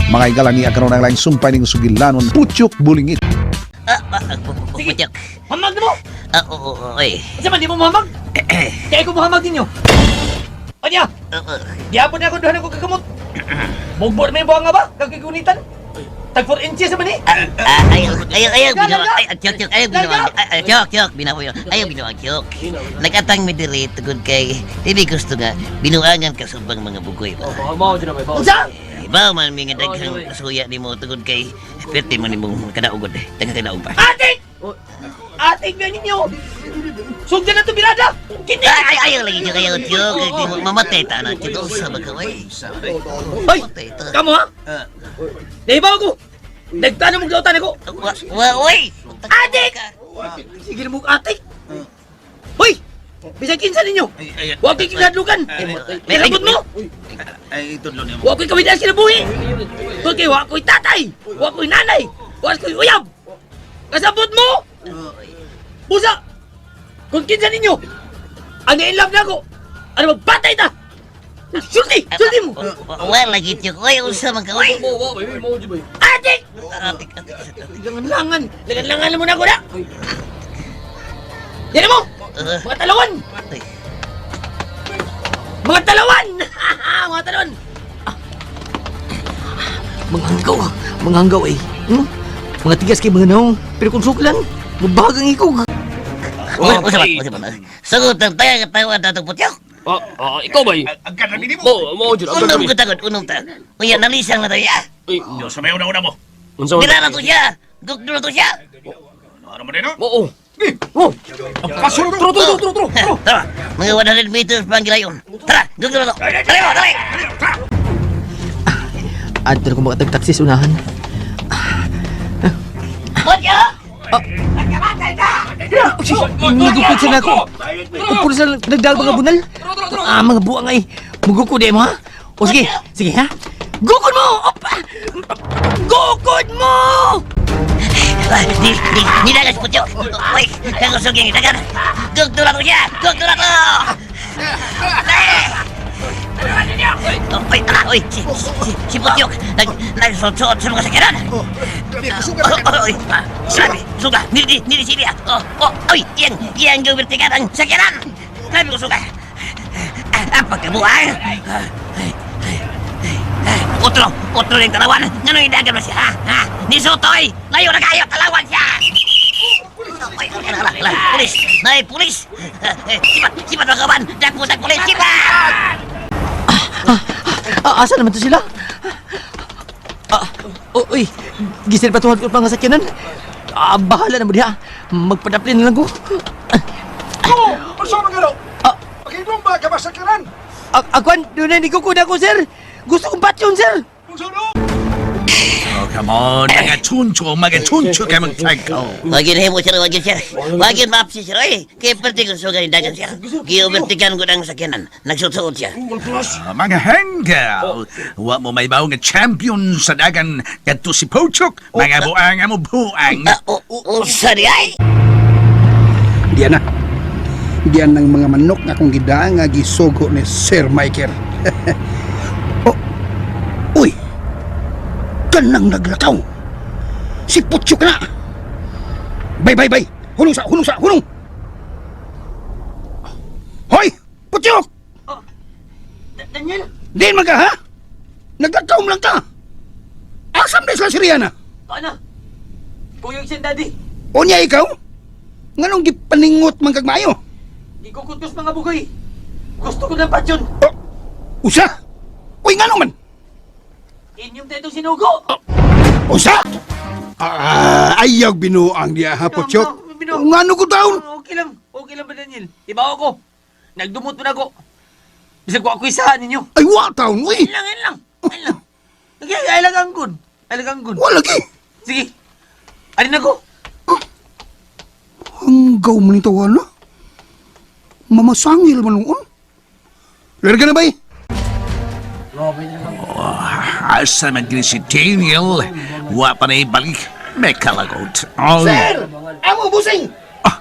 Mga higala, niya karon ang laing sumpay ning sugilanon, Putyok Bulingit. Ah, ah, ah, Sige. putyok. Hamag na mo! Ah, oo, oo, oy. Unsa man di mo muhamag? Kaya ko muhamag ninyo. Anya, Oo. gihapon na ako duhan ako kakamot. Mugbor may buwang nga ba? Kagkigunitan? Tag 4 inches naman eh. Ah, ah, ayaw, ayaw, ayaw, binawa, Larga! ay, ah, tiyok, tiyok, ayaw, binawa, Larga! ay, ay, tiyok, tiyok, binawa yun. Ayaw, binawa, tiyok. Nagatang mi diri, tugod kay, dili gusto nga, binuangan ka sa ubang mga bugoy ba? Unsa? Iba man mi nga daghang suya nimo tugod kay, pwerte man nimong kadaugod, eh. Daghang kadaog pa. Atik! Atik ba ninyo? Sugdan na to birada! Kini! Ay, ay, ayaw lagi, tiyok, ayaw, tiyok, kay di mo mamatay ta na, tiyok, usa ba ka, oy? Hoy! Mamatay ta. Kamo ha? Nahibaw ko! Nagtano mong lautan ako! Wa, wa, oy! Adik! Sige na mong atik! Hoy! Bisag kinsa ninyo! Huwag ko'y kinadlukan! Nilabot mo! Ay, tudlo niyo. Huwag ko'y kawidan kinabuhi! Tungkol kay huwag ko'y tatay! Huwag ko'y nanay! Huwag ko'y uyab! Kasabot mo! Busa! Kung kinsa ninyo! Ang na-inlove na ako! Ano magbatay ta! Sulti! Sulti mo! Wa lagi, tiyok, oy, usa man ka, oy! Atik! Atik, atik, atik. Langan-langan! Langan-langan mo na ako na! Yan mo! Mga talawan! Ay. Mga talawan! Mga talawan! Ah. Mga hanggaw! Mga hanggaw eh. Mga tigas kay mga naong. Pero kung suklan, mabahag ang ikog. Usa ba, usa ba? Sugot ang tayo katawan na itong putyok. Ah, ah, ikaw ba? Ang kanami nimo. Mo, mo jud ang Unom ko tagod, unom ta. Unya, nalisang na tayo. Uy, Diyos sa may una-una mo. unsa man? Bila na to siya. Gugdo na to siya. Ano mo din, no? Oo. Oh. Kasunod. Tro, tro, tro, tro, tro. Tara, mga 100 meters pa ang gilayon. Tara, gugdo na to. Dali mo, dali. Adto na ko makatag-taxi sa unahan. Putyok! Nagukod sila ako. Upol sila nagdal mga bunal. Ah, mga buang ay. Mugukod eh mo ha? O sige, sige ha? Gukod mo! Opa! Gukod mo! Ah, Di, di, nilagas putyok. Uy, kagusog yung itagan. Gugdo na to siya. Gugdo na to. Dali. Uy, tara, uy, si Putyok, nagsuot-suot sa mga sakyanan. Oh, oh, oy, ah, sabi, suga, nili, nili siya. Oh, oh, oy, iyang gawin ang sakyanan. Sabi ko suga. Ah, ang pagkabuang. Ah, ay, ay, ay, ay. Otro, otro yung talawan. Ngano yung dagan na siya, ha? Ha? Ni Sotoy, layo na kayo, talawan siya. Oy, ala, ala, ala, pulis, nay, pulis. Ah, eh, sipat, sipat mga kawan. Dagpo, dagpo, pulis, sipat! Ah, asa naman to sila? Ah, oh, uy, gisin pa tuhan ko pa nga sakyanan. Ah, bahala na mo diha. Magpadaplin na lang ko. Oh, unsa man gano? Ah. Pakidong ba ka ba sa kanan? Akuan, doon na ko na ako, sir. Gusto kong batyon, sir. Unsa no? Oh, come on. Mga chuncho, mga chuncho kay magtagkaw. Wag yun himo sir, wag yun sir. Wag yun maapsi sir, oy. Kaya perti ko suga yung dagan sir. Giubertikan ko ng sakyanan. Nagsusuot siya. Ah, mga hanggaw. Wa mo may bawo nga champion sa dagan kadto si Pochok. Mga buang mo buang. Ah, usa di ay. Diyan na. Diyan ng mga manok nga akong gidaan nga gisugo ni Sir Michael. Oh, uy! Kanang naglakaw! Si Putyok na! Bay, bay, bay! Hunong sa, hunong sa, hunong! Hoy! Putyok! Daniel, Diin man ka, ha? Naglakaw mo lang ka! Asam na sila si Rihanna? paano? Kuyog siya, daddy. Unya ikaw? Nganong gipaningot man kag maayo? Gikukot ko sa mga bugoy. Gusto ko ng batyon. Oh, usa? Uy, ngano man? Inyong tayo itong sinugo. Usa? Ah, ayaw binuang diya ha, Pochok. No, no, Ngano ko taon? Okay lang. Okay lang ba, Daniel? Ibaw ko. Nagdumot mo na ako. Bisag ko ako isahan ninyo. Ay, wa taon, uy. Ayun lang, ayun lang. Ayun lang. Okay, ay lang ang gun. Ay lang ang gun. Wala lagi. Sige. Alin ako? Hanggaw mo nito, ano? Mamasangil man noon. Larga na, bay. Asa man gini si Daniel. Wa pa na ibalik. May kalagot. Oh. Sir! Amo busing! Ah,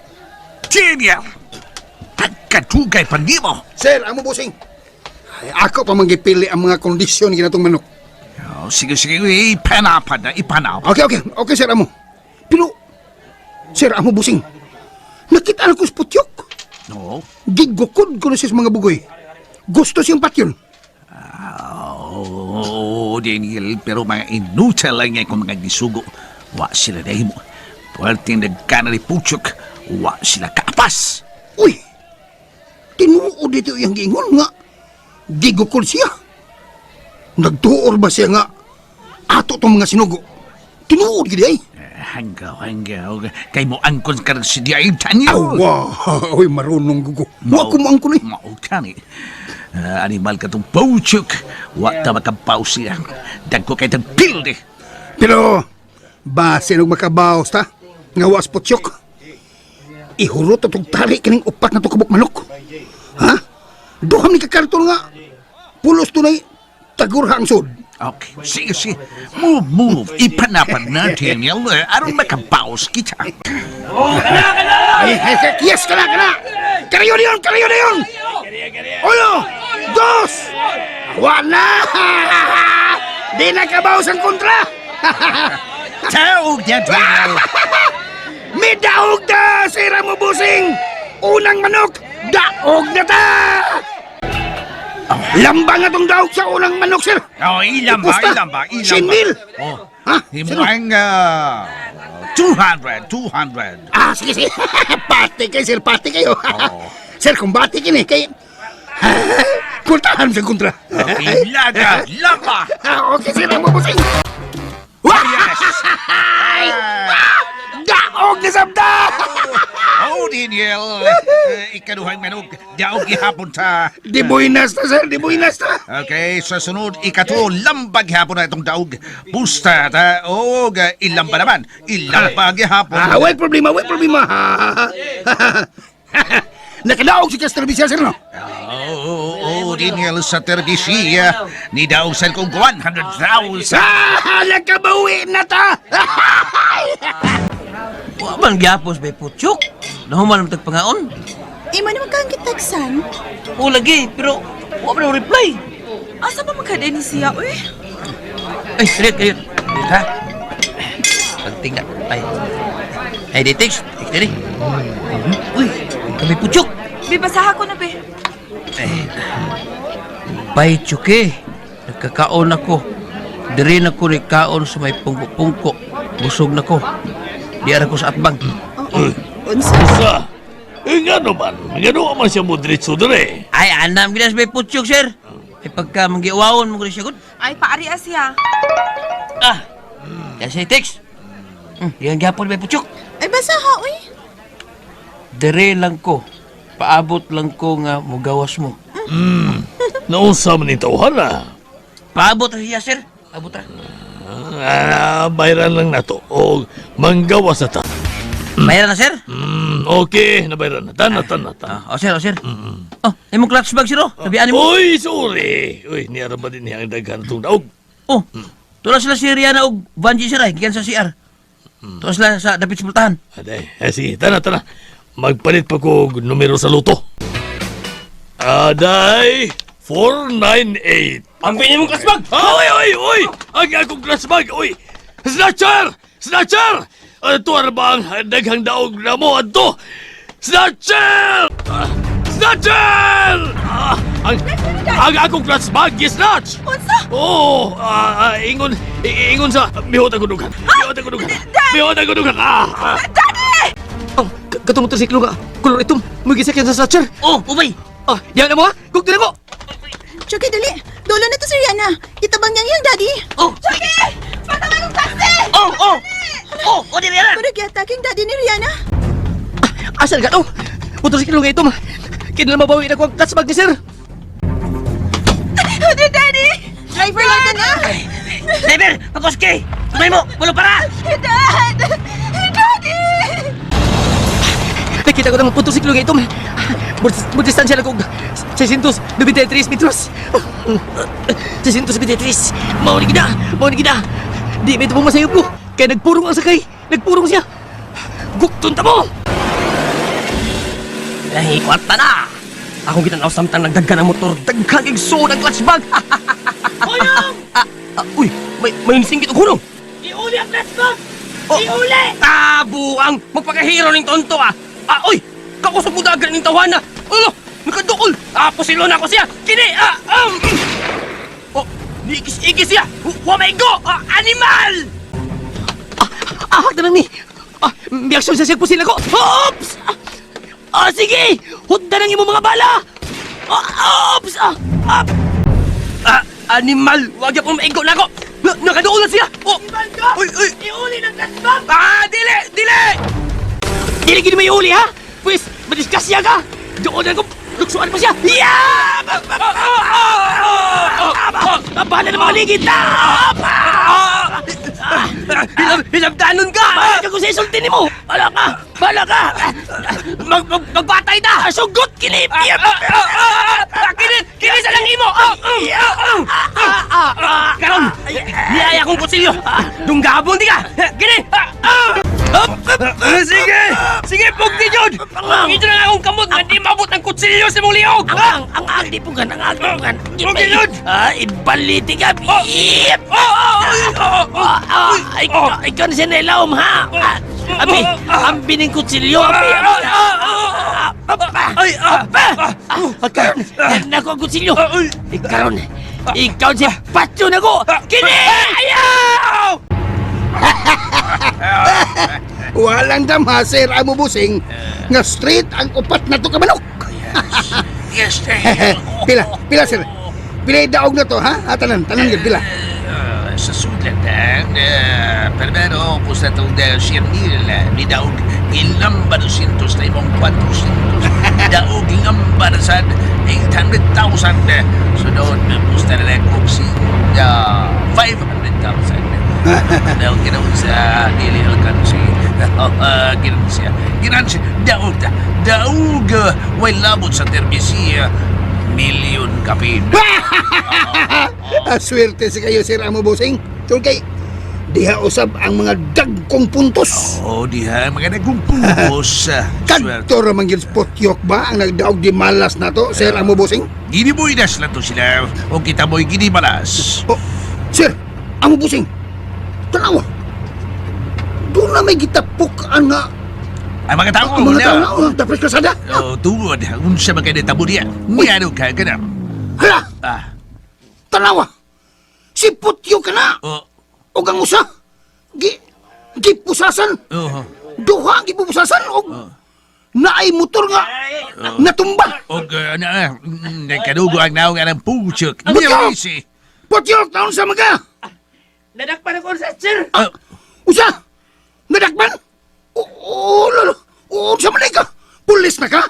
Daniel! Pagkatugay pa nimo. Sir, amo busing. Ay, ako pa manggipili ang mga kondisyon ginatong manok. Oh, sige, sige, ipanapad na, ipanapad. Okay, okay. Okay, Sir Amo. Pero, Sir Amo Busing, nakita na ko sa Putyok. No? Gigukod ko na siya sa mga bugoy. Gusto siyang patyon. Oo, Daniel, pero mga inutal lang nga kung mga gisugo. Wa sila dahil mo. Puwerteng nagkana ni Puchok, wa sila kaapas. Uy! Tinuod dito iyang giingon nga. Gigukod siya. Nagtuor ba siya nga ato tong mga sinugo? Tinuod gid ay. Eh, hanggaw, hanggaw. Kay mo angkon ka rin si Diay, Daniel. Awa, oy marunong gugo. Wa ko moangkon eh. Mao kani. Ah, animal ka tong Puchok. Wa ta makabaw siya. Dagko kay tang pilde. Pero base og makabaos ta nga was Putyok. Ihurot atong tali kining upat na to kabuk manok. Ha? Duham ni kakarton nga. Pulos tunay tagurha ang sud. Okay, sige, sige. Move, move. Ipanapad na, Daniel. Eh, aron makabaos kita. Ay, ay, ay, yes, kana, kana! Karayo na yun, karayo na yun! Uno, dos, wala! Di na kabaw ang kontra! Tawag niya, Daniel. Midaog ta, sira mo busing! Unang manok, daog na ta! Lambang na tong daog sa unang manok, sir! Oh, ilan ba? Ipusta. Ilan ba? Ilan ba? 100,000. Oh. Ha? Himo Sino? ang 200, 200. Ah, sige, sige. Pati kayo, sir, pati kayo. Oo. Sir, kumbati kini kay... Kultahan sa kontra. Okay, laga, lamba. Ah, okay, sir, ang mabusing. Yes. Daog na sabda! Oh, Daniel. Eh, ikaduhang manok, daog gihapon ta. Di buinas ta, sir, di buinas ta. Okay, sa sunod, ikato, lamba gihapon na itong daog. Busta ta, o ilamba naman. Ilamba gihapon. Ah, way problema, way problema. Nakadaog si Castro Vicias, sir, no? Oo, oh, oh, Daniel, sa terbisiya, ni daog sa kong 100,000. Ah, nakabawi na ta! Wa man gyapos bay Putyok. Nahuman man tagpangaon. Imo naman kang giteksan. O lagi, pero wa man ang reply. Asa pa magkada ni siya, uy? Ay, dili, dili. Dili, ha? Pagtingnan. Ay. Ay, di text. Text dili. Uy, kami Putyok. Be, basaha ko na, be. Eh, Bay Chuki, nagkakaon ako. Diri na ko ni kaon sa may pungko-pungko. Busog na ko. Di ara ko sa atbang. Unsa? Sa, eh, nga naman, nga naman siya mo diretso dire. Ay, anam ginas may Putyok, sir. Ay, pagka manggiwaon mo ko siya gud. Ay, paari siya. Ah, kasi text. Diyan gyapon may Putyok. Ay, basaha, uy. Diri lang ko. Paabot lang ko nga mugawas mo. Naunsa man ni tawhan na. Paabot ra siya, sir. Paabot ra. Ah, bayaran lang nato o manggawas na ta. Bayaran na, sir. Okay, nabayaran na. Tan, tan, tan. Ah, oh, sir, oh, sir. Oh, imong clutch bag, sir, oh. Tabian mo. Uy, sorry. Uy, niara ba din niya ang daghan itong daog? Oh, tula sila si Rihanna og Vanji sir ay, gikan sa CR. Tula sila sa dapit sa pultahan. Aday, eh, sige, tana, tana. Magpalit pa ko og numero sa luto. Aday, 498. Ang pinyo mong kasbag! Oy, oy, oy! Ang akong glass bag, oy! Snatcher! Snatcher! Ato ba ang daghang daog na mo adto? Snatcher! Ah, Snatcher! Ah, ang akong glass bag gisnatch! Unsa? Oo, ah, ah, ingon ingon sa mihot ang dugan. Mihot ang dugan. Mihot ang dugan. Ah, ah. Ang katong motorsiklo nga, kulor itom, mugisakyan sa snatcher. Oh, ubay. Ah, diyan na mo ha? Gugto na ko! Chucky, dali. Dolo na to si Rihanna. Itabang niyang iyang daddy. Oh, Chucky! Patawag ang taxi! oh, oh. Oh, oh, di Rihanna. Pero giatake ang daddy ni Rihanna. Asan ka to? Motorsiklo nga itom. Kaya na mabawi na ko ang clutch bag ni sir. Hindi, daddy! Driver lang ka na! Driver, pagkoske. Tumay mo, wala para. Dad! Daddy! Nakita ko ng motorsiklo nga itom. Mo distansya lang kog 623 metros. 623. Mao ni gina, mao ni gina. Di may tubong masayop ko. Kaya nagpurong ang sakay. Nagpurong siya. Gukton ta mo! Ay, kwarta na. Akong ginanaw samtang nagdaghan ang motor, daghan kay suod ang clutch bag. Ah, ah, uy. May nisingkit og hunong. Iuli ang clutch bag! Oh. Iuli! Ah, buang! Magpakahiro ning tonto ah! Ah, oy! Kakusog mo dagan ning tawana! Ulo! Nakadukol! Ah, pusilo na ako siya! Kini! Ah, Oh, niigis-igis siya! Wa may go! Ah, animal! Ah, ah, na lang ni! Ah, miaksyon sa siyang pusil ako! Oops! Ah, ah, sige! Hudda ng imong mga bala! Ah, oops! Ah, ah, ah, animal! Wag yapon maigo na ako! Nakaduol na siya! Oh! Uy, uy! Iuli ng clutch! Ah, dili! Dili! Dili gini may uli, ha? Pwes, madiskasya ka! Doon na ko, luksuan pa siya! Yeah! Bahala na mga ligid na! Hilabdanon ka! Bahala ka kung sa isulti ni mo! Bahala ka! Bahala ka! Magbatay ta! Sugot kini! Kini! Kini sa lang imo! Karon! Niyaya kong kutsilyo! Dunggabon di ka! Kini! Sige! Sige, pugti jud! Ito na nga akong kamot nga di maabot ang kutsilyo sa imong liog! Ang di pugan, ang di pugan. Pugti jud! Ah, ibaliti ka! Yep! Ikaw na siya nailaom, ha? Abi, ang bining kutsilyo, abi! Ay, apa! Karon, nako ang kutsilyo. Ikaron, ikaw si Pacho na ko! Kini! Ayaw! Walang dama, Sir Amo Busing, nga straight ang upat na to kamanok. Yes, Daniel. Pila, pila sir. Pila yung daog na to, ha? Ah, tanan, tanan yun, pila. Sa sulat, primero, kung sa itong 100,000, ni daog ilamba 200 na imong 400. Daog lamba na sa 800,000. Sunod, pusta na lang kung si 500,000. Daog ginaon sa dili alkansi. Ginaon siya. Ginaon siya. Daog ta. Daog, way labot sa terbisiya. Milyon kapin. Ah, swerte si kayo, Sir Amo Busing. Tungkol kay, diha usab ang mga dagkong puntos. Oo, diha. Maganda kong puntos. Swerte. Kadto ra man gyud potyok ba ang nagdaog di malas na to, Sir Amo Busing? Ginibuidas lang to sila. O kita mo'y ginimalas. Oh, Sir, Amo Busing. Tanawa. Doon na may gitapok ang nga Ang mga tao, ang mga na. tao na oh, tapos kasada. Oh, tungod. Unsa man kay tabo diya. Niano ka ka na. Hala, Ah, tanawa. Si Putyok ka na. oh, Og ang usa. Gi gipusasan. oh. Duha ang gipusasan og naay motor nga natumba. Og na, nagkadugo ang naong anang puchok. Putyok! Niyawisi. Putyok taon sa mga. Nadakpan ako sa sir! Ah, Usa! Nadakpan? Oo, lolo. Oo, sa manay ka. Pulis na ka?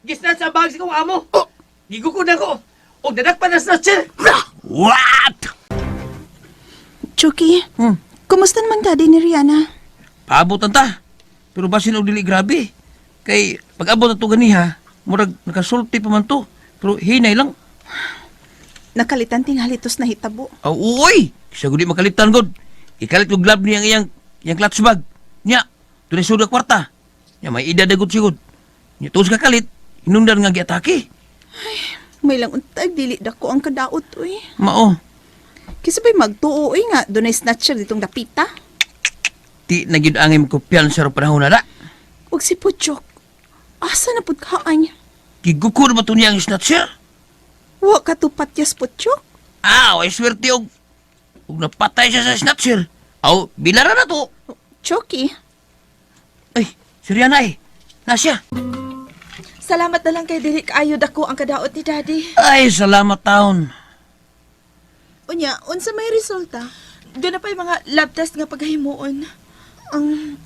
Gisnat sa bag sa kong amo! Oh, Gigukod ako! Og nadakpan na snatcher! ra! what? Chucky, kumusta naman daddy ni Rihanna? Paabot ang ta. Pero basin og dili grabe. Kay pag abot ato ganiha, murag nakasulti pa man to. Pero hinay lang. Nakalitan tinghalitos na hitabo. Aw, uy! Siya gud di makalitan gud. Ikalit og glove niya ang iyang iyang clutch bag. Nya, dunay suda kwarta. Nya may edad na gud sigud. Nya tuos ka kalit, hinungdan nga giatake. May lang untag, dili dako ang kadaot, uy. Mao, Kisa ba'y magtuo, uy nga, dunay snatcher ditong dapita. di na gyud angay magkumpiyansa ro panahon na da. Ug si Puchok, asa na pud kaan? Gigukod ba to niya ang snatcher? Wa ka tupatyas, Puchok. Ah, way swerte og og napatay siya sa snatcher. Aw, bilara na to. Chucky, Ay, Siriana eh. Na siya. Salamat na lang kay dili kaayo dako ang kadaot ni Daddy. Ay, salamat taon. unya, unsa may resulta? Doon na pa'y mga lab test nga paghimuon. Ang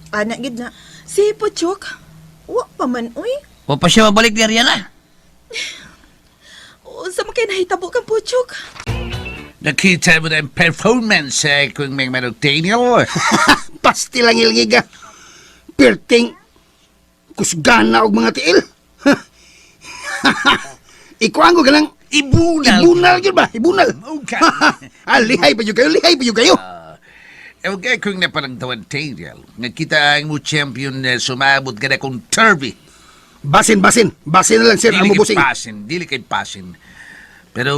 ana gid na. Si Puchok, Wa pa man, uy. Wa pa siya mabalik ni Ariana. unsa man kay nahitabo kang Puchok? Nakita mo na ang performance kung may manok Daniel. Pasti lang ilgiga. Perting kusgana og mga tiil. Ikuan ko ka lang. Ibunal. Ibunal yun ba? Ibunal. Okay. Ah, lihay pa yun kayo, lihay pa yun kayo. Okay, kung naparang tawan Daniel, nga kita ang mo champion na sumabot ka na kung turby. Basin, basin. Basin na lang, sir. Dili Amo kay busing. pasin, dili kay pasin. Pero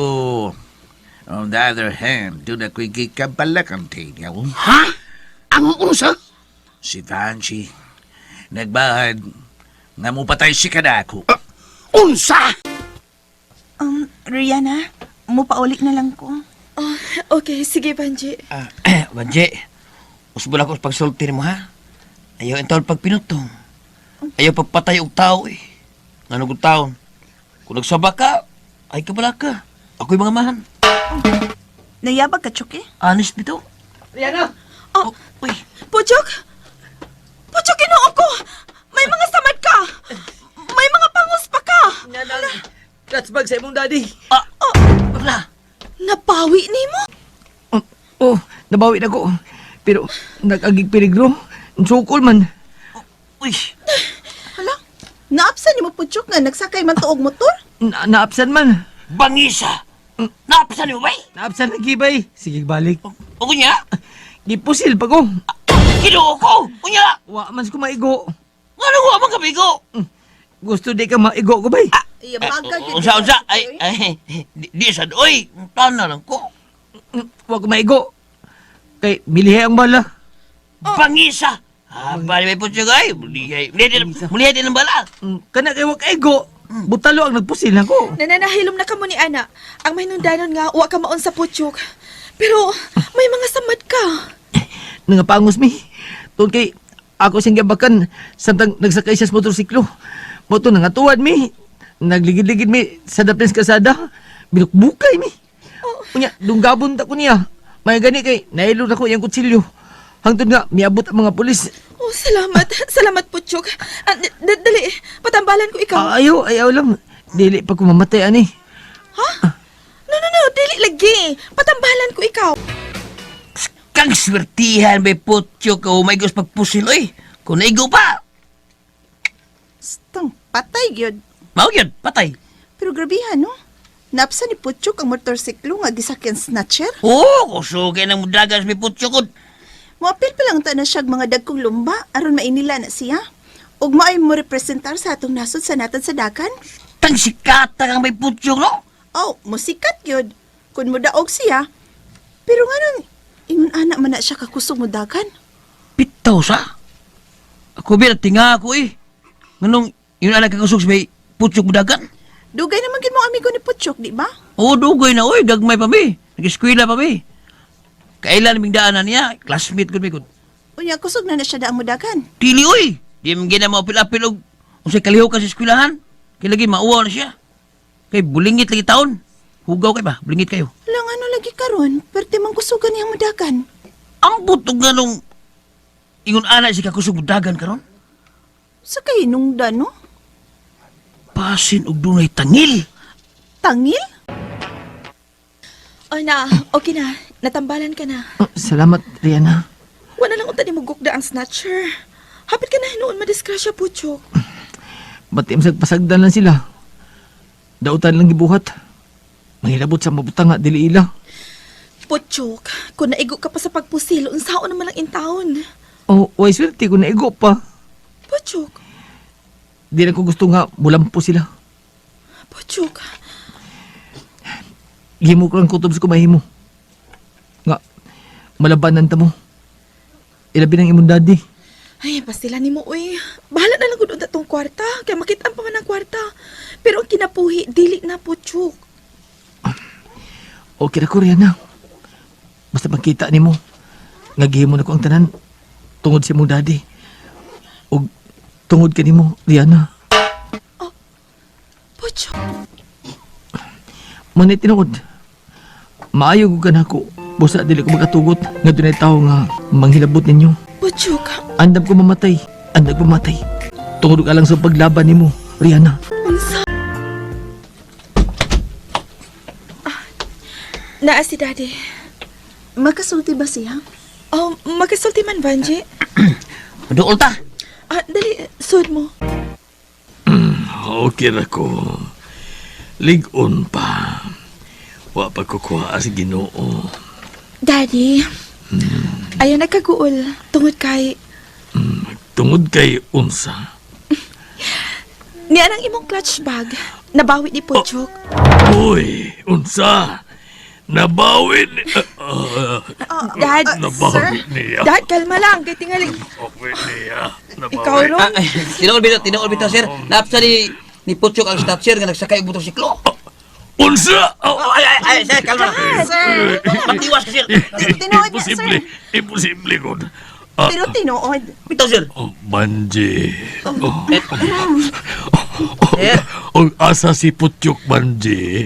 On the other hand, doon ako'y gikabalakan, Daniel. Ha? Ang unsa? Si Vanji, nagbahad nga mupatay si kanako. Unsa? Rihanna, mupauli na lang ko. Oh, okay, sige, Banji. Ah, Banji, usbol ako sa pagsulti nimo ha. Ayaw intawon pagpinutong. Ayaw pagpatay og tao eh. Ngano og taon. Kung nagsaba ka, ay kabala ka. Ako'y mga mahan. Nayabag ka, Chuki? Honest bitaw. Rihanna! Oh, Uy, Puchok! Puchok, ginoo ko! May mga samad ka! May mga pangus pa ka! Clutch bag sa imong daddy. ah, wala. Napawi nimo? Oh, oh, nabawi na ko. Pero nag-agig peligro. Sukol man. Uy, Hala, naapsan nimo, Puchok, nga nagsakay man tuog motor? Na naapsan man. bangisa. Naapsan mo ba? eh? Naapsan na gibay. Sige, balik. O kunya, Gipusil pa ko. ginoo ko. Kunya, Wa man ko maigo. ngano wa man kabigo? Gusto di ka maigo ko bay. Iya, baga gyud. Unsa unsa ay, ay di, di sad oy, tana lang ko. Wa ko maigo. Kay milihe ang bala. Bangisa. Ah, bali may putyo ay. Mulihay. Mulihay din ang bala. Kana kay wa kaigo. Butalo ang nagpusil nako. Nananahilom na kamo ni Ana. Ang mahinundanon nga, wa ka maon sa Puchok. Pero may mga samad ka. Nangapangos mi. Tungod kay ako siyang gibakan samtang nagsakay siya sa motorsiklo. Mo to nangatuwad mi. Nagligid-ligid mi sa daplis kasada. Binukbukay mi. Unya, dunggabon ta ko niya. May gani kay nailo na ko iyang kutsilyo. Hangtod nga miabot ang mga pulis. Oh, salamat. Salamat, Puchok. Ah, dali, patambalan ko ikaw. Ah, ayaw, ayaw lang. Dili pa ko mamatay ani. Ha? No, no, no. Dili lagi. Patambalan ko ikaw. Kang swertihan may putyo ka umay gus pagpusil oy. Kung naigo pa, Stang, patay gyud. mao gyud patay. Pero grabihan, no? Naapsan ni Puchok ang motorsiklo nga gisakyan snatcher? Oo, kusugay ng mudagan sa may putyo ko. Moapil pa lang ta na siyag mga dagkong lumba aron mainila na siya. Ug maoy mo representar sa atong nasod sa natad sa dakan. Tang sikata kang may putyo no. Oh, musikat gyud. Kun mo daog siya. Pero nganong ingon ana man na siya kakusog mo dakan? Bitaw sa. Ako bi tinga ako eh. Nganong yun anak kakusog sa may putyo mudagan. Dugay naman gid mo amigo ni Puchok, di ba? Oo, dugay na oy, gagmay pa mi. Nag-eskwela pa mi. Kailan ming daanan niya, classmate ko mi ko. Unya kusog na na siya daang mudagan. Dili oy. Di man gina mo apil-apil og unsay kalihok ka sa eskwelahan. Kay lagi mauwaw na siya. Kay bulingit lagi taon. Hugaw kay ba? Bulingit kayo. Lang ano lagi karon, perte man kusugan niyang mudagan. Ambot og nganong ingon ana si kakusog dagan karon. Sa kay nungdan no? Pasin og dunay tangil. Tangil? Oh, na. Okay na. Natambalan ka na. Ah, salamat, Rihanna. Wala lang unta ni mugukda ang snatcher. Hapit ka na hinuon madisgrasya, Puchok. Ba't im pasagdan lang sila? Dautan lang gibuhat. Manghilabot sa mabutang nga dili ila. Puchok, kung naigo ka pa sa pagpusil, unsaon naman ang intawon. Oh, way swerte ko naigo pa. Puchok, Di na ko gusto nga mulampo sila. Puchok. Gihimo ko lang kutob sa kumahimo. Nga, malabanan ta mo. Ilabi ng imong daddy. Ay, pastila ni mo, uy. Bahala na lang gud unta tong kwarta. Kaya makita pa man ang kwarta. Pero ang kinapuhi, dili na, Puchok. Okay ra ko, Rihanna. Basta magkita nimo. Nga gihimo na ko ang tanan. Tungod sa imong daddy. Og tungod kanimo, Rihanna. Puchok. Manay tinuod. Maayo ko kanako. Busa dili ko makatugot nga dunay tawo nga manghilabot ninyo. Puchok. Andam ko mamatay. Andam ko mamatay. Tungod ka lang sa paglaban nimo, Rihanna. Unsa? Ah, naa si Daddy. Makasulti ba siya? Oh, makasulti man, Vanji. Duol ta. Ah, dali, sud mo. Okay ra ko. Ligon pa. Wa pa ko kuha sa Ginoo. Daddy, ayaw nagkaguol tungod kay Tungod kay unsa. niya ang imong clutch bag. Nabawi ni Puchok. Uy, unsa. Nabawi ni... Dad, Nabawi niya. Dad, kalma lang. Kay tingali. Nabawi niya. Nabawi. Ikaw ron. Ah, ay, tinuol bitaw sir. Naapsa ni Putyok ang snatcher nga nagsakay og motorsiklo. Unsa! Oh, Oh, ay, ay, ay, sir, kalma. Sir, Magtiwas ka, sir. Tinuod niya, sir. Imposible. Imposible kon. Ah, Pero tinuod. Bitaw, sir. oh, Banji. Oh, Sir. oh, asa si Putyok, Banji?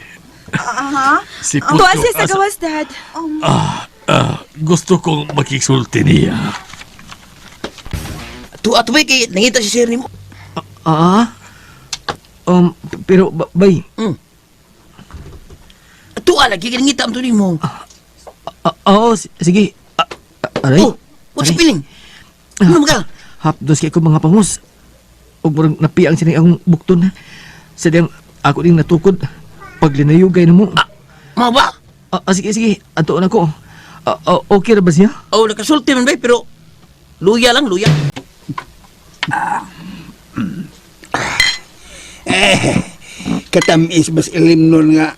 Aha. Si Tuwa Putyok, siya sa asa- gawas, Dad. Ah, ah, gusto kong makisulti niya. Tuwa tuwi kay nangita si sir nimo. Ah? Pero, bay, Tuwa lagi kay nangita man to nimo. ah, oo, sige. Ah, ah, aray. Oh, what's Aray. feeling? Ano ka? Hapdos kay ko mga pangus. Ug murag napiang sining akong bukton. Sa diyang ako ding natukod. Paglinayugay na mo. Mao ba? Ah, ah, sige, sige. Antuon ako. Ah, ah, okay ra ba siya? Oh, nakasulti man bay pero luya lang, luya. Eh, katamis bas ilim nun nga.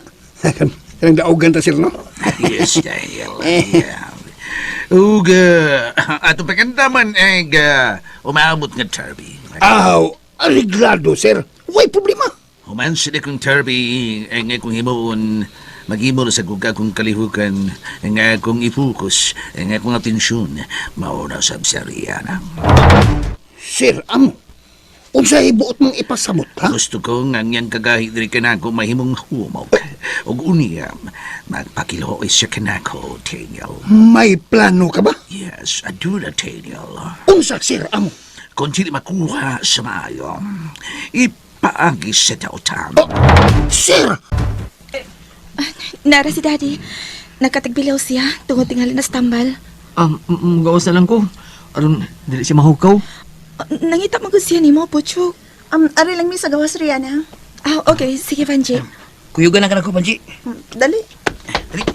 Kanang daogan ta sir, no? Yes, Daniel. Yeah. Ug, ato pakandaman eh, umabot nga Turby. Aw, ariglado, sir. Way problema. Human sila kong Turby, ang akong himuon, maghimo na sa kong akong kalihukan, ang akong ipokus, ang akong atensyon, mauna sa Rihanna. Sir, amo. Unsay buot mong ipasamot, ha? Gusto ko nga ang iyang kagahi diri kanako mahimong humok. Ug unya, magpakiloy siya kanako, Daniel. May plano ka ba? Yes, aduna, Daniel. Unsa, sir, amo? Kung dili makuha sa maayo, ipaagi sa dautan. Oh, sir! Nara si Daddy. Nakatagbilaw siya tungod tingali na stambal. Gawas na lang ko. Aron, dili siya mahukaw. Nangita man gud siya nimo, Puchok. Ari lang mi sa gawas, Rihanna. Ah, okay. Sige, Vanji. Kuyugan na ka nako, Panji. Dali. Dali.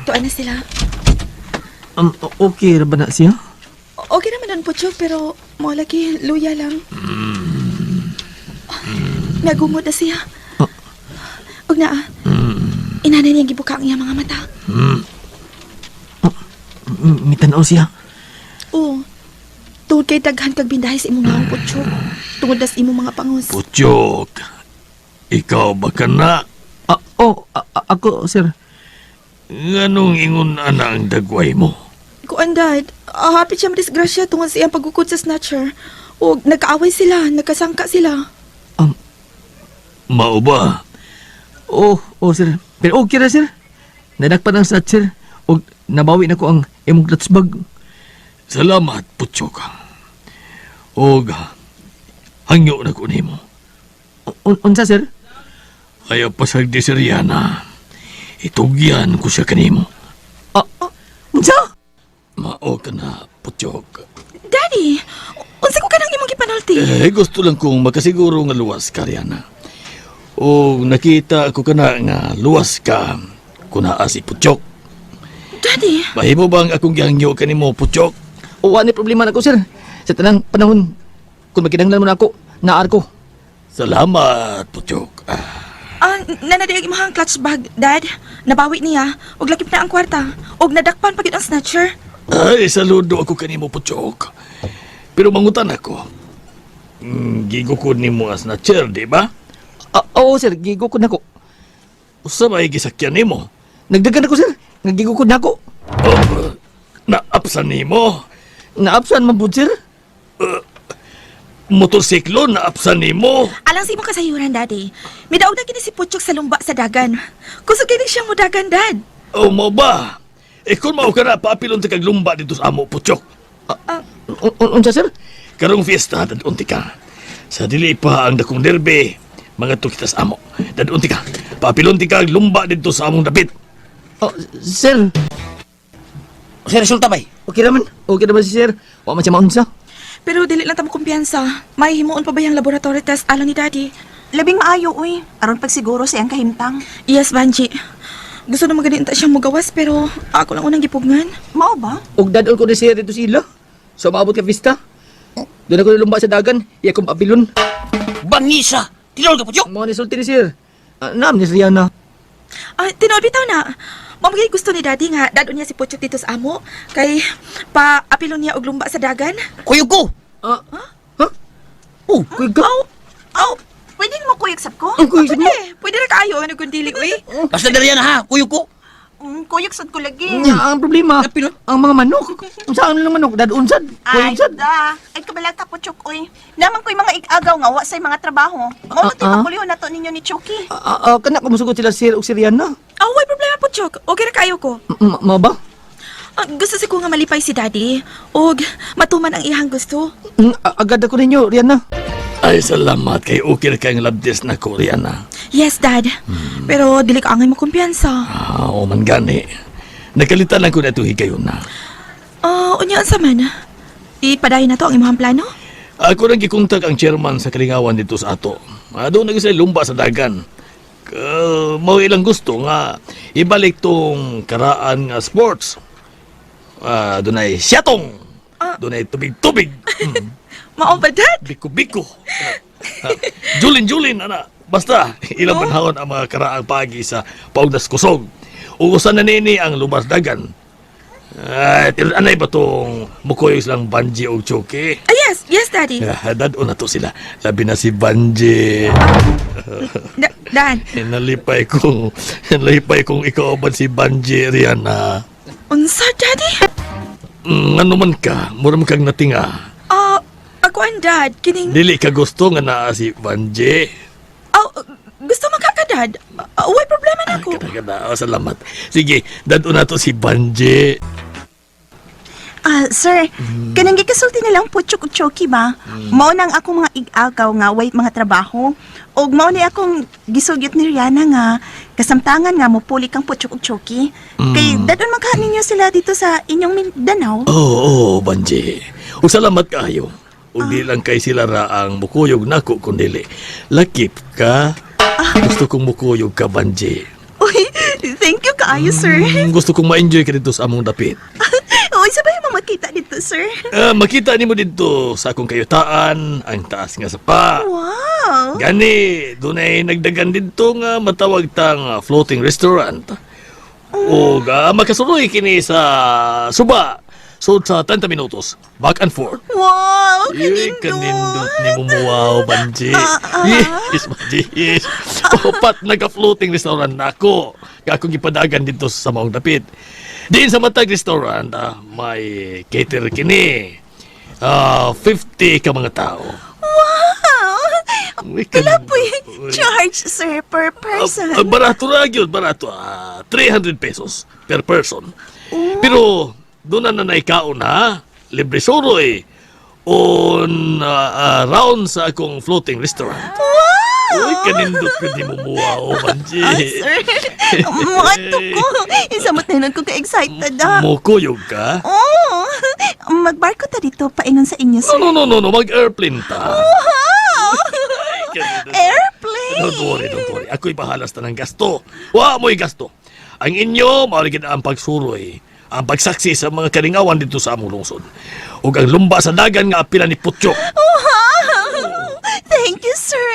Tuwa na sila. Okay ra ba na siya? Okay naman nun, Puchok, pero mo lagi, luya lang. Nagumod na siya. Ug naa. Inanay niyang gibuka ang iyang mga mata. Mitanaw siya. Oo. Tungod kay daghan kag bindahe sa imong naong, Puchok. Tungod na sa imong mga pangus. Putyok, ikaw ba ka na? Ah, oh, ako, sir. Nganong ingon ana ang dagway mo? Kuan, Dad. Hapit siya madisgrasya tungod sa iyang pagukod sa snatcher. O nagkaaway sila, nagkasangka sila. Mao ba? Oh, oh, sir. Pero okay ra, sir. Nadakpan ang snatcher. Og nabawi na ko ang imong clutch bag. Salamat, Putyok. Og hangyo na ko nimo. Unsa, sir? Ayaw pasag di si Rihanna. Itugyan ko siya kanimo. Ah, unsa? Mao ka na, Putyok. Daddy, unsa ko kanang imong gipanulti? Eh, gusto lang kong makasiguro nga luwas ka, Rihanna. O nakita ko ka na nga luwas ka kuna si Putyok. Daddy, Mahimo bang akong gihangyo kanimo, Putyok? Wa ni problema na ko, sir. Sa tanang panahon, kung makinahanglan mo na ako, naar ko. Salamat, Putyok. Ah, nanadiag imong clutch bag, Dad. Nabawi niya. Ug lakip na ang kwarta. Ug nadakpan pa gyud ang snatcher. Ay, saludo ako kanimo, Putyok. Pero mangutan ako. Gigukod nimo as na chair, di ba? Ah, oo, sir. Gigukod na ko. Usa may gisakyan nimo. Nagdagan ako, sir. Nagigukod na ako. Oh, naapsan nimo. Naapsan man pud, sir. Motorsiklo naapsan nimo. Alang sa imong kasayuran, Daddy. Midaog na kini si Puchok sa lumba sa dagan. Kusog kini siyang mudagan, Dad. O mo ba? Eh kung mao ka na, paapilon ti kag lumba dito sa amo, Putyok. Unsa, sir? Karong fiesta, dadunti ka. Sa dili pa ang dakong derbe, mga kita sa amo. Dadunti ka. Paapilon ti kag lumba dito sa among dapit. Oh, sir. Sir, resulta bay. Okay naman. Okay naman si sir. Wa man siya maunsa. Pero dili lang ta mo kumpiyansa. May himuon pa ba yung laboratory test alang ni Daddy? Labing maayo, uy. Aron pagsiguro sa iyang kahimtang. Yes, Banji. Gusto na maganin ta siyang mugawas pero ako lang unang gipugngan. Mao ba? Og dadol ko ni sir dito sila. So maabot ka vista. Doon ako nilumba sa dagan. Iya kong paapilon. Bangisa. Tinuol ka, Putyok. Mga nisulti ni sir. Naam ni Rihanna. Ah, tinuod bitaw na. Mao gyud gusto ni Daddy nga dadon niya si Putyok dito sa amo kay pa apilon niya og lumba sa dagan. Kuyog ko! Ah, ha? Oh, kuyog ka. Aw, aw, Pwede mo kuyog sab ko? Ang kuyog pwede, mo. pwede ra kaayo ano kung dili uy. Basta dariyan ha, kuyog ko. Kuyog sad ko lagi. Nya, ang problema, Apilon? ang mga manok. Saan lang manok? Dadon sad. Ay, Kuyog sad. da. Ay, kabala ka po, Chok, uy. Naman ko'y mga igagaw nga, wa sa'y mga trabaho. Mao na to'y pakuliho na to ninyo ni Chucky. Kana kumusugot sila sir ug si Rihanna. Aw, way problema Putyok. Okay ra kaayo ko. Mao ba? Ah, gusto si ko nga malipay si Daddy og matuman ang iyang gusto. Agad ako ninyo, Rihanna. Ay, salamat kay okay ra kay ang labdes na ko, Rihanna. Yes, Dad. Pero dili ka angay mo kumpiyansa. Ah, o man gani. Nakalitan lang ko na itong higayon na. Ah, unya unsa man? Ipadayon na to ang imong plano? Ako nang gikontak ang chairman sa Kalingawan dito sa ato. Doon na sila lumba sa dagan. Mao ilang gusto nga ibalik tong karaan nga sports. Dunay siyatong. Dunay tubig-tubig. Mao ba, Dad? Biko-biko. Julin-julin ana. Basta ilang panahon ang mga karaang pagi sa paugdas kusog. Ugusan na nini ang lumas dagan. Ay, anay ba tong mukoy silang Banji o Chucky? Ah, yes, yes, Daddy. Ah, Dad-o na to sila. Labi na si Banji. Dad, Eh, nalipay kong ikaw ba si Banji, Rihanna. unsa, Daddy? Ano man ka, mura man kang natinga. Ah, ako ang dad, kining Dili ka gusto nga naa si Banji. Oh, gusto man ka ka, Dad. Way problema na ako. Kada kada, oh, salamat. Sige, dad-o na to si Banji. Ah, sir, kanang gikasulti na lang po Chok ug Chucky ba? Mao nang akong mga igagaw nga way mga trabaho. Og mao ni akong gisugyot ni Rihanna nga kasamtangan nga mopuli kang Putyok ug Chucky. Kay dadon man ka ninyo sila dito sa inyong Mindanao. Oo, oh, Banji. Ug salamat kaayo. Ug di lang kay sila ra ang mukuyog nako kundili. Lakip ka. Gusto kong mukuyog ka, Banji. Uy, thank you kaayo, sir. Gusto kong ma-enjoy ka dito sa among dapit. Uy, sabay mo makita dito, sir. Makita nimo dito sa akong kayutaan, ang taas nga sapa. Wow. Gani, dunay nagdagan dito nga matawag tang floating restaurant. O makasuroy kini sa suba. So sa 30 minutos, back and forth. Wow, Uy, kanindot. kanindot ni Mumuwaw, Banji. Yes, Banji. Yes. Upat nagka-floating restaurant na ako. Kaya akong gipadagan dito sa maong dapit. Diin sa matag restaurant, may cater kini. 50 ka mga tao. Wow. Uy, Pila kanindot. po Uy. charge, sir, per person? Barato ra gyud, barato. 300 pesos per person. Pero doon na naikaon na libre suroy on round sa akong floating restaurant. Wow! Uy, kanindot ko di mo muwa, oh, Banji. Ah, sir. Muadto ko. Isamot na nun ko ka-excited, ah. Mukuyog ka? Oh, magbarko ta dito paingon sa inyo, sir. No, no, no, no, no. Mag-airplane ta. Wow! Kanindot. Airplane! Don't worry, don't worry. Ako'y bahala sa tanang gasto. Wa mo'y gasto. Ang inyo, maurigid ang pagsuroy, ang pagsaksi sa mga kalingawan dito sa among lungsod. Ug ang lumba sa dagan nga apila ni Putyo. Wow! Thank you, sir.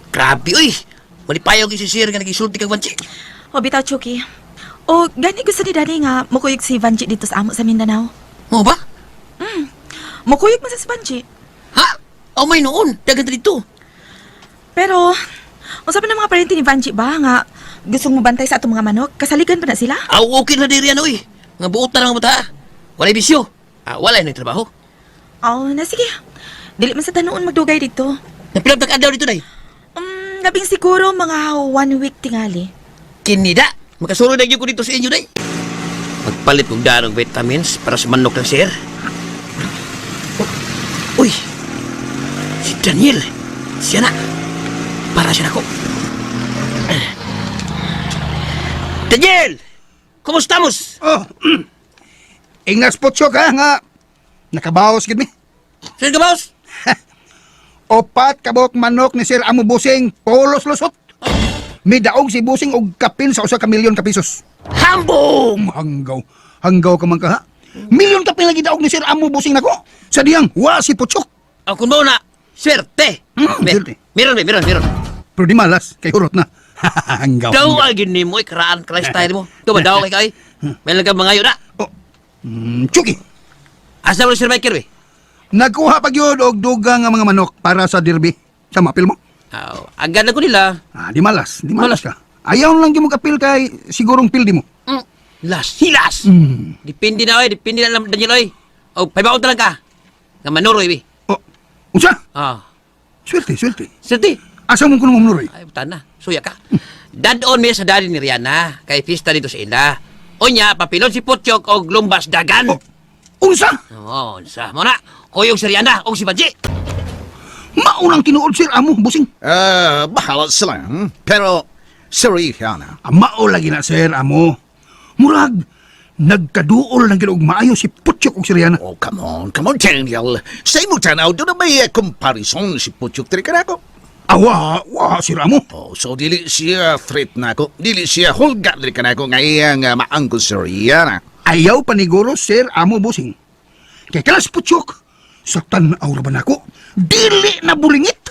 Grabe, uy! Malipayog si sir nga nagisulti kag Banji. O bitaw, Chucky. O gani gusto ni Daddy nga mukuyog si Vanji dito sa amo sa Mindanao. Mo ba? Mukuyog man sa si Vanji. Ha? Oh, may noon. Dagan ta dito. Pero, unsa pa ng mga parente ni Vanji ba nga gustong mobantay sa atong mga manok? Kasaligan pa na sila? Aw, okay na diri ano, uy. Nga buot na lang ang bata. Walay bisyo. Ah, walay na trabaho. Oh, na sige. Dili man sa tanuon magdugay dito. Napilam tag adlaw dito, day. Labing siguro mga one week tingali. Kinida. Makasulod na gyud ko dito sa inyo, day. Magpalit kog danog vitamins para sa manok ng sir. Oh, uy! Si Daniel. Siya na. Para siya nako. Daniel! Kumusta estamos? Oh, ingnas Putyok ha, nga nakabaos gid mi. Sir Gabaos? Opat kabok manok ni Sir Amo Busing, polos lusot. Midaog si Busing og kapin sa usa ka milyon ka pesos. Hambong! Hanggaw, hanggaw ka man ka ha. Milyon kapin lagi daog ni Sir Amo Busing nako. Sa diyang wa si Putyok. Ang kun na, swerte. Swerte. Meron, be, meron, meron. Pero di malas, kay hurot na. Hanggaw. Daw ay gini mo, karaan ka style mo. Ito ba daw kay kay? May lang ka mga yun na. Oh, Chucky, Asa mo ni Sir Michael, eh? nagkuha pa gyud og dugang nga mga manok para sa derby. Sa mapil mo. Aw, ang ganda ko nila. Ah, di malas, di malas ka. Ayaw lang gyud mo kapil kay sigurong pildi mo. Las, hilas. Depende na, oy. Depende na lang, Daniel, oy. O, paibaon ta lang ka. Nga manuroy, eh. Oh, unsa? Ah, Swerte, swerte. Swerte. Asa mo kuno mamnuroy? Ay, butan na. Suya ka. Dadon mi sa daddy ni Rihanna. Kay fiesta dito sa ila. Unya, papilon si Putyok og lumbas dagan. Oh, unsa? Oo, unsa. Mo na, kuyog si Rihanna og si Banji. Maunang tinuod sir amo, busing. Ah, bahala sila. Pero, si Rihanna. Ah, mao lagi na sir amo. Murag nagkaduol lang gyud og maayo si Putyok og si Rihanna. Oh, come on, come on, Daniel. Sa imo tanaw, doon na may comparison si Putyok diri kanako. Awa, wa sir amo. Oh, so dili siya threat nako. Dili siya hulga diri kanako nga iyang maangkon si Rihanna. Ayaw paniguro sir amo busing. Kay kalas Putyok sa tan-aw ra ba nako? Dili na bulingit.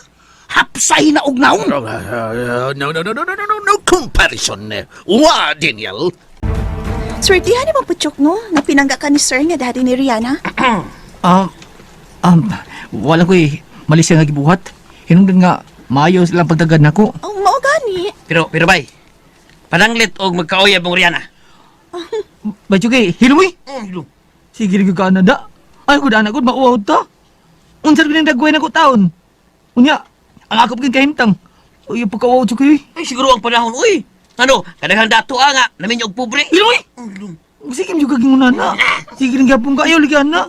Hapsay na og naong. Oh, no, no, no, no, no, no, no, no comparison. Wa, Daniel. Swertihan ni mo, Putyok, no? Nga pinangga ka ni sir nga daddy ni Rihanna. Ah, wala ko eh. Mali siya nga gibuhat. Hinungdan nga, maayo silang pagdagad nako. Oh, mao gani. Pero, pero bay, pananglit og magkauyab mong Rihanna. Bay Chucky, hilom eh. Sige rin ka na da. Ay, ko anak ko, mauwaw ta. Unsa rin dagway na ko taon. Unya, ang ako pagin kahimtang. Uy, pagkauwaw Chucky. Ay, siguro ang panahon, uy. Ano, kadaghang dato ah, nga, namin og pobre. Hilom eh. Sige mo kaging una na. Sige rin gyapon kayo ligyan na.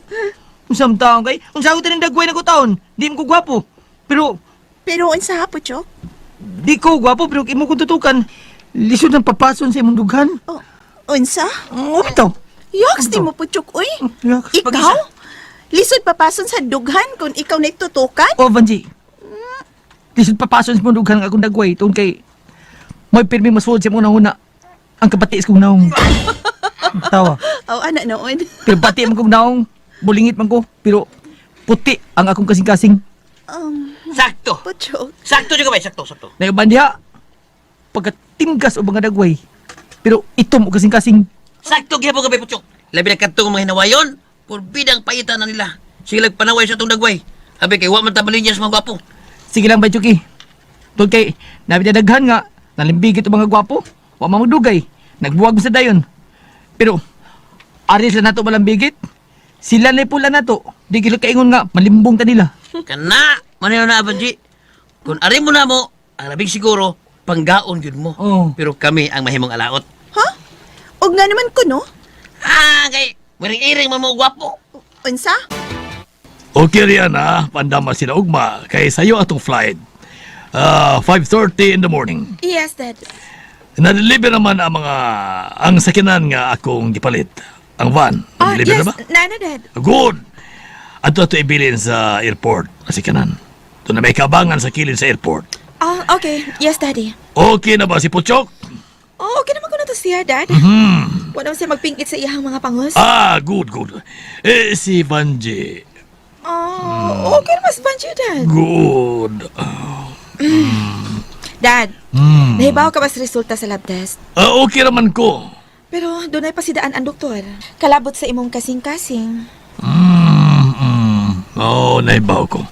Unsam taon kay? Unsa ko taning dagway na ko taon. Di mo ko gwapo. Pero Pero unsa ha, Putyok? di ko gwapo pero imo kong tutukan. Lisod ng papason sa imong dughan. Oh, unsa? Oh, bitaw. Yaks di mo, Putyok, uy. Yaks. Ikaw? Lisod papason sa dughan kung ikaw na itutukan? Oh, Vanji. Lisod papason sa imong dughan ang akong dagway tungkol kay mo'y pirmi masuod sa imong una ang kapati sa kong naong. Tawa. Oh, anak noon. Pero pati man kong naong, bulingit man ko, pero puti ang akong kasing-kasing. Sakto. Putyok. Sakto juga bay, sakto, sakto. Naiban diha, pagkatimgas o mga dagway, pero itom o kasing-kasing. Sakto gyapon ka bay, Putyok. Labi na kadtong mga hinawayon, purbidang paitan na nila. Sige lang panaway sa itong dagway. Abi kay wa man tabalin niya sa mga gwapo. Sige lang ba, Chucky? Tungkol kay, nabidadaghan nga, nalimbigit o mga gwapo, wa man magdugay, nagbuwag mo sa dayon. Pero, ari sila nato malambigit, sila na pula nato, di kilo kaingon nga, malimbong ta nila. Kana, manayo na Abanji. Kung ari mo na mo, ang labing siguro, panggaon gyud mo. Oo. Pero kami ang mahimong alaot. Ha? Og nga naman ko, no? Ah, kay wiring-iring man mo gwapo. Unsa? Okay Rihanna, pandama sila ugma kay sayo atong flight. Ah, 5:30 in the morning. Yes, Dad. Na-deliver naman ang mga ang sakinan nga akong gipalit. Ang van. Ah, Na-deliver yes, na ba? Nana, Dad. Good. Ato ato ibilin sa airport ang sakinan. Ito na may kabangan sa kilid sa airport. Ah, okay. Yes, Daddy. Okay na ba si Puchok? Oh, okay naman ko na to siya, Dad. Wala naman siya magpingit sa iyahang mga pangos. Ah, good, good. Eh, si Vanji. Oh, okay naman si Banjo, Dad. Good. Dad, nahibaw ka ba sa resulta sa lab test? Ah, okay naman ko. Pero doon ay pasidaan ang doktor. Kalabot sa imong kasing-kasing. Oo, oh, naibaw ko.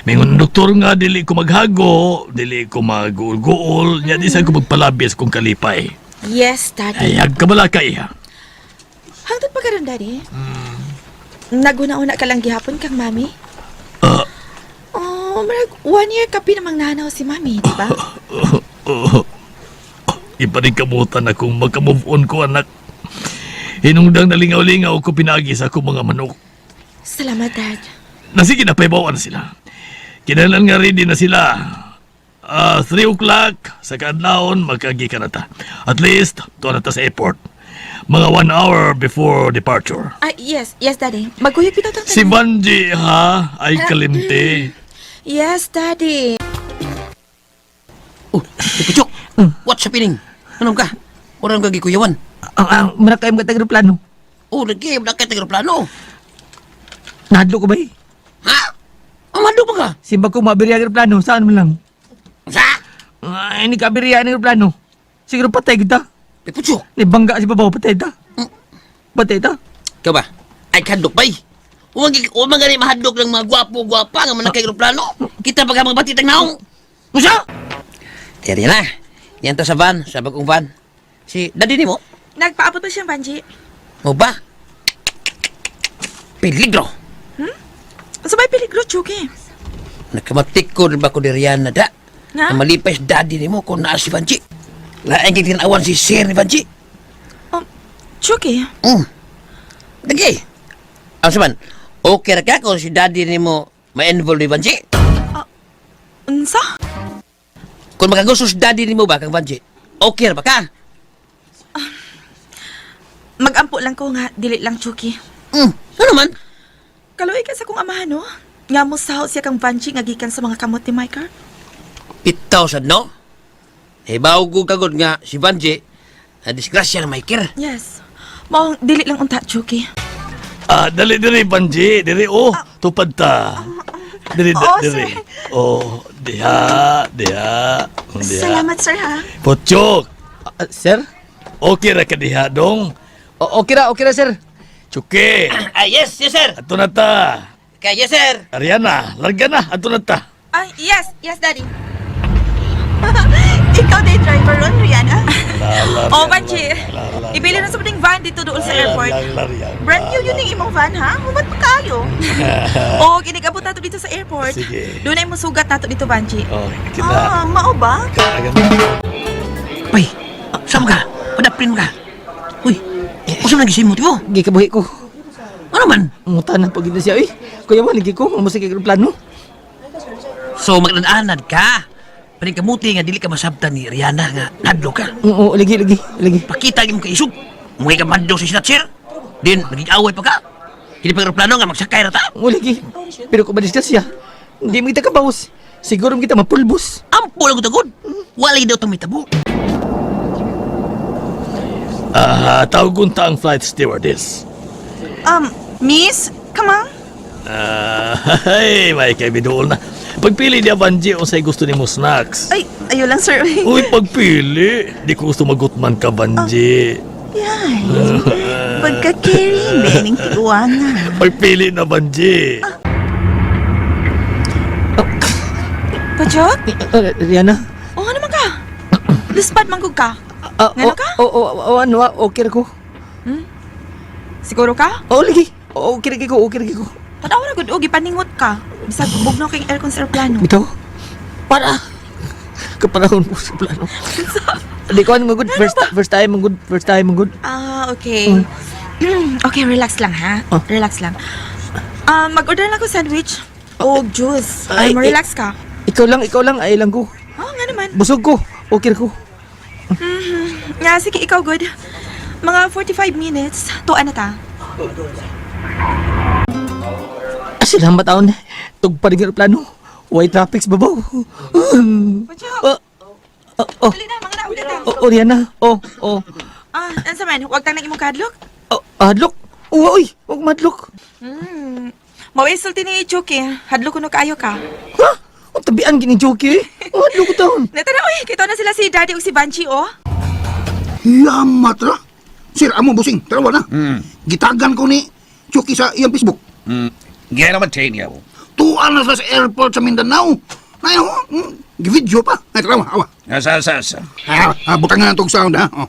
Mingon doktor nga, dili ko maghago, dili ko maguol-guol, nya di sa ko magpalabis kung kalipay. Yes, Daddy. Ay, hagkabala ka iha. Hangtod pa karon, Daddy. Naguna-una ka lang gihapon kang mami. Ah. Oh, marag 1 year ka pinamang nanaw si mami, di ba? Oh, iba rin kamutan na kung magka-move on ko, anak. Hinungdang nalingaw-lingaw ko pinagi sa akong mga manok. Salamat, Dad. Na sige na, paibawan na sila. Kinahanglan nga ready na sila. Ah, 3 o'clock sa kaadlawon, magkagi ka na ta. At least, tuwa na ta sa airport. Mga 1 hour before departure. Ah, yes, yes, Daddy. Magkuyog bitaw tang Si Vanji, ha? Ay kalimte. Yes, Daddy. Oh, si Putyok. What's happening? Anong ka? Orang ka gikuyawan. Ang manakay mga tag-aeroplano. Oh, lagi, wala kay tagroplano. Nahadlo ko ba eh? Ha? Amado pa ka? Simba ko mabiri ang aeroplano, saan man lang? Sa? Ay, ni kabiriya ng plano. Siguro patay kita. Ay, Putyok. Ni bangga si babaw, patay ta. Patay ta. Ikaw ba? Ay, kadok bay. Huwag gani mahadlok ng mga gwapo-gwapa nga manakay eroplano. Kita pagka mga batitang naong. Musa! Tiyari na. Yan ta sa van, sa bagong van. Si daddy ni mo? Nagpaabot pa siyang Banji. Mo ba? Peligro. Sabay peligro, Chucky. Nakamatik ko ba ko ni Rihanna da? Nga? Na malipay si daddy ni mo kung naa si Banji. Lain kay tinawan si Sir ni Banji. Oh, Chucky. Dagi. Ang saban, okay ra ka kung si daddy ni mo ma-involve ni Banji? Unsa? Kung makagusto si daddy ni mo ba kang Banji, okay ra ba ka? Magampo lang ko nga, dili lang, Chucky. Ano man? Kaluoy ka sa kong amahan, no? Nga mo saho siya kang Banji nga gikan sa mga kamot ni Michael. Pitaw sad no? Hibaw ko kagod nga si Banji na disgrasya na Michael. Yes. Maong dili lang unta, Chucky. Ah, dali diri Banji, diri oh, tupad ta. Diri Oo, diri. sir. Oh, diha, diha, diha. Salamat, sir, ha? Putyok. Ah, sir? Okay ra ka diha dong. Okay ra, sir. Chuki. Ah, yes, yes sir. Ato na ta. Okay, yes sir. Ariana, larga na, ato na ta. Ay, yes, yes, daddy. Ikaw day driver ron, Rihanna. Oh, Banji. Ibili na sa muning van dito doon sa airport. Brand new yun yung imong van, ha? Humat pa kayo. Oh, ginigabot nato dito sa airport. Sige. Doon ay musugat nato dito, Banji. Oh, kita. Ah, mao ba? Bay, sama ka? Padapin mo ka. Uy, usa man gising mo, di mo? Gikabuhi ko. Ano man? Muta na pag siya, uy. Kuya mo, lagi ko. Mamusik kay plano. So, maglananad ka. Paningkamuti nga dili ka masabtan ni Rihanna nga nadlo ka. Oo, lagi, lagi, lagi. Pakita mo kay isog. Mungay ka madlo sa snatcher. Din, maging away pa ka. Hindi pa plano nga magsakay ra ta. Oo, lagi. Pero kung madisgrasya, hindi mo kita kabawas. Siguro kita mapulbos. Ampo lang tagod. Wala daw itong mitabo. Ah, tawagon ta ang flight stewardess. Miss, come on. Ah, ay, may kaibidool na. Pagpili niya, Banji, unsay gusto nimo snacks. Ay, ayo lang, sir. Uy, pagpili. Di ko gusto magutman ka, Banji. Yan. Pagka-carry, bening tiwanan. Pagpili na, Banji. Pachok? Rihanna? Oh, ano man ka? Luspad manggug ka. Ah, Ngano ka? Oo, oh, ano, okay ra ko. Siguro ka? Oo, lagi. Oo, okay ra ko, okay ra ko. Tanaw ra gud og gipaningot ka. Bisag bugnaw kay aircon sa aeroplano. Bitaw. Para. Kapanahon po sa plano. Di ko ano good first first time good first time good. Ah, okay. Okay, relax lang ha. Oh. Relax lang. Ah, mag-order lang ko sandwich o juice. Ay, Ay, mo relax ka. Ikaw lang ay lang ko. Oh, nga naman. Busog ko. Okay ra ko. Nga, sige, ikaw good. Mga 45 minutes, tuan na ta. Ah, salamat taon. Tugpa rin ang plano. White traffic sa babaw. Pachok, Oh, oh, oh, dali na, mga nauna ta. oh, oh, Rihanna. Oh, oh. Ah, ansa man, huwag tang nang imong kadlok. Oh, hadlok. Oh, oy, wag madlok. Maway sulti ni Chucky, hadlok kuno kaayo ka. Ha? Ang tabian gini Joki. Oh, hadlok ko taon. Natana, uy, kita na sila si Daddy ug si Banji, oh. Yamat ra. Sir, amo busing, tarawa na. Gitagan ko ni Chucky sa iyang Facebook. Gaya naman tayo niya. Tuan na sila sa airport sa Mindanao. Ay, oh, givideo pa. Ay, tarawa, awa. Asa, asa, asa. Ah, ah, butang nga na tong sound, ha? Oh,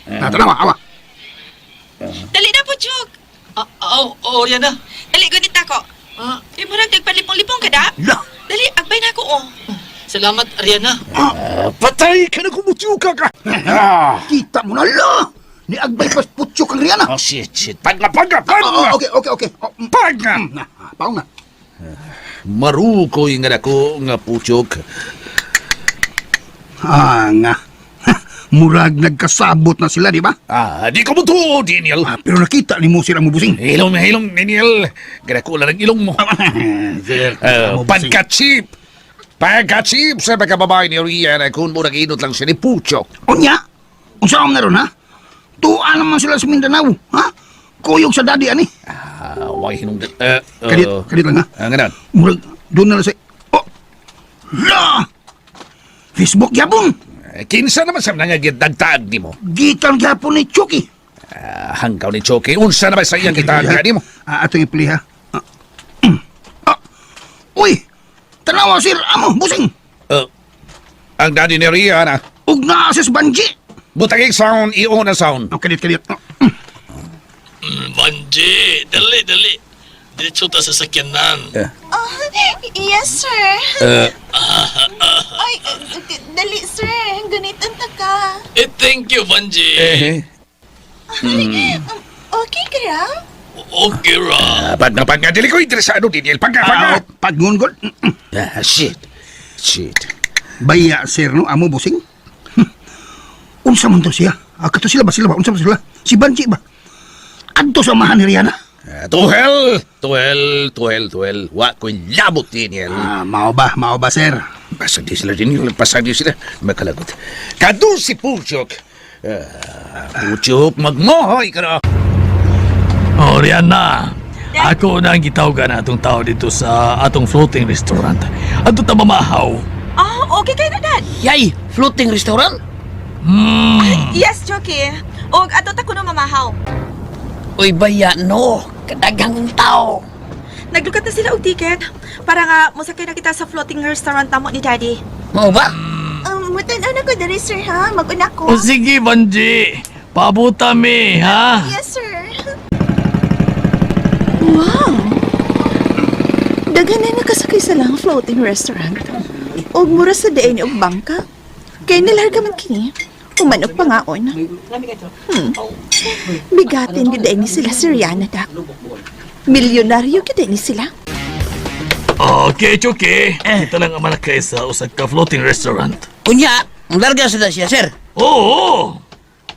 Ah, tarawa, awa. Dali na po, Chuk. Ah, oh, oh, Rihanna. Dali, gunit ako. Ah. Di mo nagpalipong-lipong ka da? La! Dali, agbay na ako, oh. Salamat, Rihanna. Patay ka na kumutyuka ka! Ah, kita mo na, la! Ni Agbay pas putyok ang Rihanna. Oh, shit, shit. Pagla, pagla, Oh, oh, pagla! okay, okay, okay. Oh, Pagla! Na, paong na. Marukoy nga dako nga putyok. Ah, nga. Murag nagkasabot na sila, di ba? Ah, di ko mo to, Daniel. Ah, pero nakita ni mo sila mo busing. Ilong, ilong, Daniel. Gadako lang ang ilong mo. Sir, Pagka-cheap. Pagka-cheap sa pagkababae ni Rihanna kung mo nag-inot lang siya ni Puchok. Unya, unsa am na ron, ha? Tuwa naman sila sa Mindanao, ha? Kuyog sa daddy, ani? Ah, why hinong... Kadit, kadit lang, ha? Ah, ganun. Murag, doon na lang sa... Oh! La! Facebook gyapon. Eh, kinsa naman sa nga gidagtaag nimo? Gikan gyapon ni Chucky. Ah, hanggaw ni Chucky, unsa naman sa iyang gitaag nimo? Ah, atong ipli ha. Ah. Ah. Uy! Tanawa sir, amo, busing. Ang daddy ni Rihanna. Ug naa siya sa Banji. Butangig sound, iyon ang sound. Oh, kadit, kadit. Ah. Banji, dali, dali. Diretso ta sa sakyanan. Oh, yes, sir. Ay, dali, sir. Gunitan ta ka. Eh, thank you, Banji. Eh, Okay ka ra? Okay ra. Pag nga, pag nga, dili ko interesado, Daniel. Pag nga, pag nga. Ah, pagngon god. Ah, shit. Shit. Baya sir no, amo busing. Unsa man to siya? Ah, kato sila ba sila ba? Unsa man sila? Si Banji ba? Adto sa amahan ni Rihanna. Ah, to hell, to hell, to hell, to hell. Wa ko'y labot, Daniel. Ah, mao ba sir? Pasag di sila, Daniel. Pasag di sila. Makalagot. Kadu si Puchok. Ah, Puchok, magmohoy ka na. Oh, Rihanna. Ako na ang gitawagan na atong tao dito sa atong floating restaurant. Ato ta mamahaw. Ah, okay kayo na, Dad. Yay, floating restaurant? Yes, Chucky. Og ato ta kuno mamahaw. Uy, baya no. Kadaghang tao. Naglukat na sila og ticket para nga mosakay na kita sa floating restaurant tamo ni Daddy. Mao ba? Mutan-aw na ko diri, sir, ha? Mag-una ko. O sige, Banji. Pabuta mi, ha? Yes, sir. Wow! Daghan na nakasakay sa lang floating restaurant. Og mura sa dain og bangka. Kay nilarga man kini. Umanok pa ngaon. Bigatin gid ni sila si Rihanna da. Milyonaryo gid ni sila. Okay, Chucky. Kita lang ang malakay sa usa ka floating restaurant. Unya, larga sa siya, sir. Oo.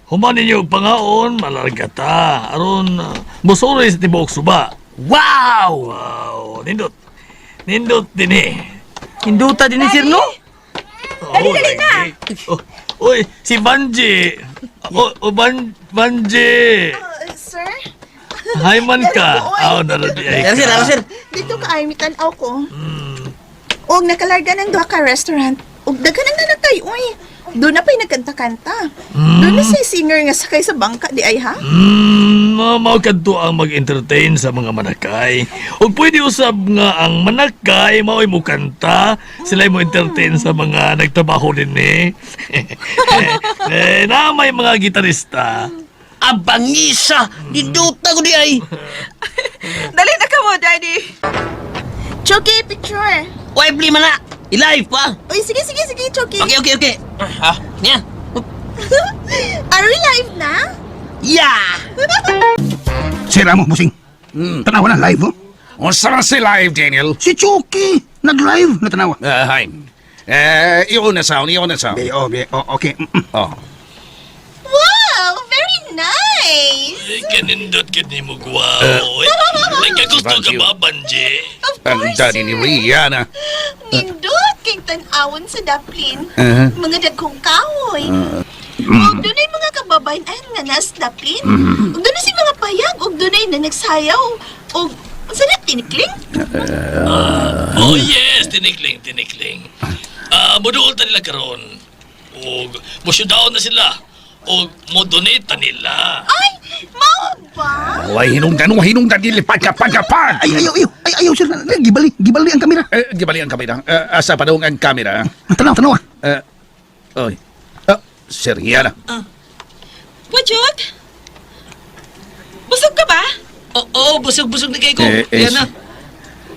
Human ninyo og pangaon, malarga ta. Aron, musuri sa tibuok suba. Wow! Wow, nindot. Nindot din eh. Hinduta din ni sir, no? Dali, dali na! Oh, uy, si Banji. Oh, oh Banji. Sir, Hi man ka. Pero, oy. Aw, naradi ay Sir, sir, ka. sir. Dito ka ay mitan-aw ko. Og nakalarga ng duha ka restaurant. Og daghan ang nanakay, uy. Doon na pa'y nagkanta-kanta. Doon na say singer nga sakay sa bangka di ay ha? Mao kadto ang mag-entertain sa mga manakay. Ug pwede usab nga ang manakay mao'y mukanta, sila mo entertain sa mga nagtrabaho din eh. Eh, na may mga gitarista. Abangisa! Ninduta ko di ay. Dali na ka mo, Daddy. Choki, picture. Uy, bli man na. I-live pa. Uy, sige, sige, sige, Choki. Okay. Ah, niya. Are we live na? Yeah! Sir amo busing. Tanawa na live oh. Unsa man si live, Daniel? Si Chucky nag-live na tanawa. Ah, hi. Eh, iyon na sound, iyon na sound. Be, oh, be, oh, okay. Oh. Wow, very nice. Eh, kanindot kid ni mo guwaw. Eh, nagkagusto ka ba, Banji? Of Ang course, daddy ni sir. Rihanna. Nindot kay tan-awon sa daplin. Uh-huh. Mga dagkong kahoy. Ug dunay mga kababayan nga nas daplin. Ug dunay si mga payag ug dunay na nagsayaw ug unsa na tinikling? Oh yes, tinikling, tinikling. Ah, muduol ta nila karon. Og musyudaon na sila. Og mo-donate ta nila. Ay, mao ba? Way hinungdan, way hinungdan, Daniel. Pagka, pagka, pag! Ay, ayaw, ayaw, ay, ayaw, sir. Gibali, gibali ang kamera. Eh, gibali ang kamera. Eh, asa pa daw ang kamera? Tanawa, tanawa. Eh, oy. Ah, si Rihanna. Puchok? Busog ka ba? Oo, busog-busog na kay ko. Eh, eh, Yan na.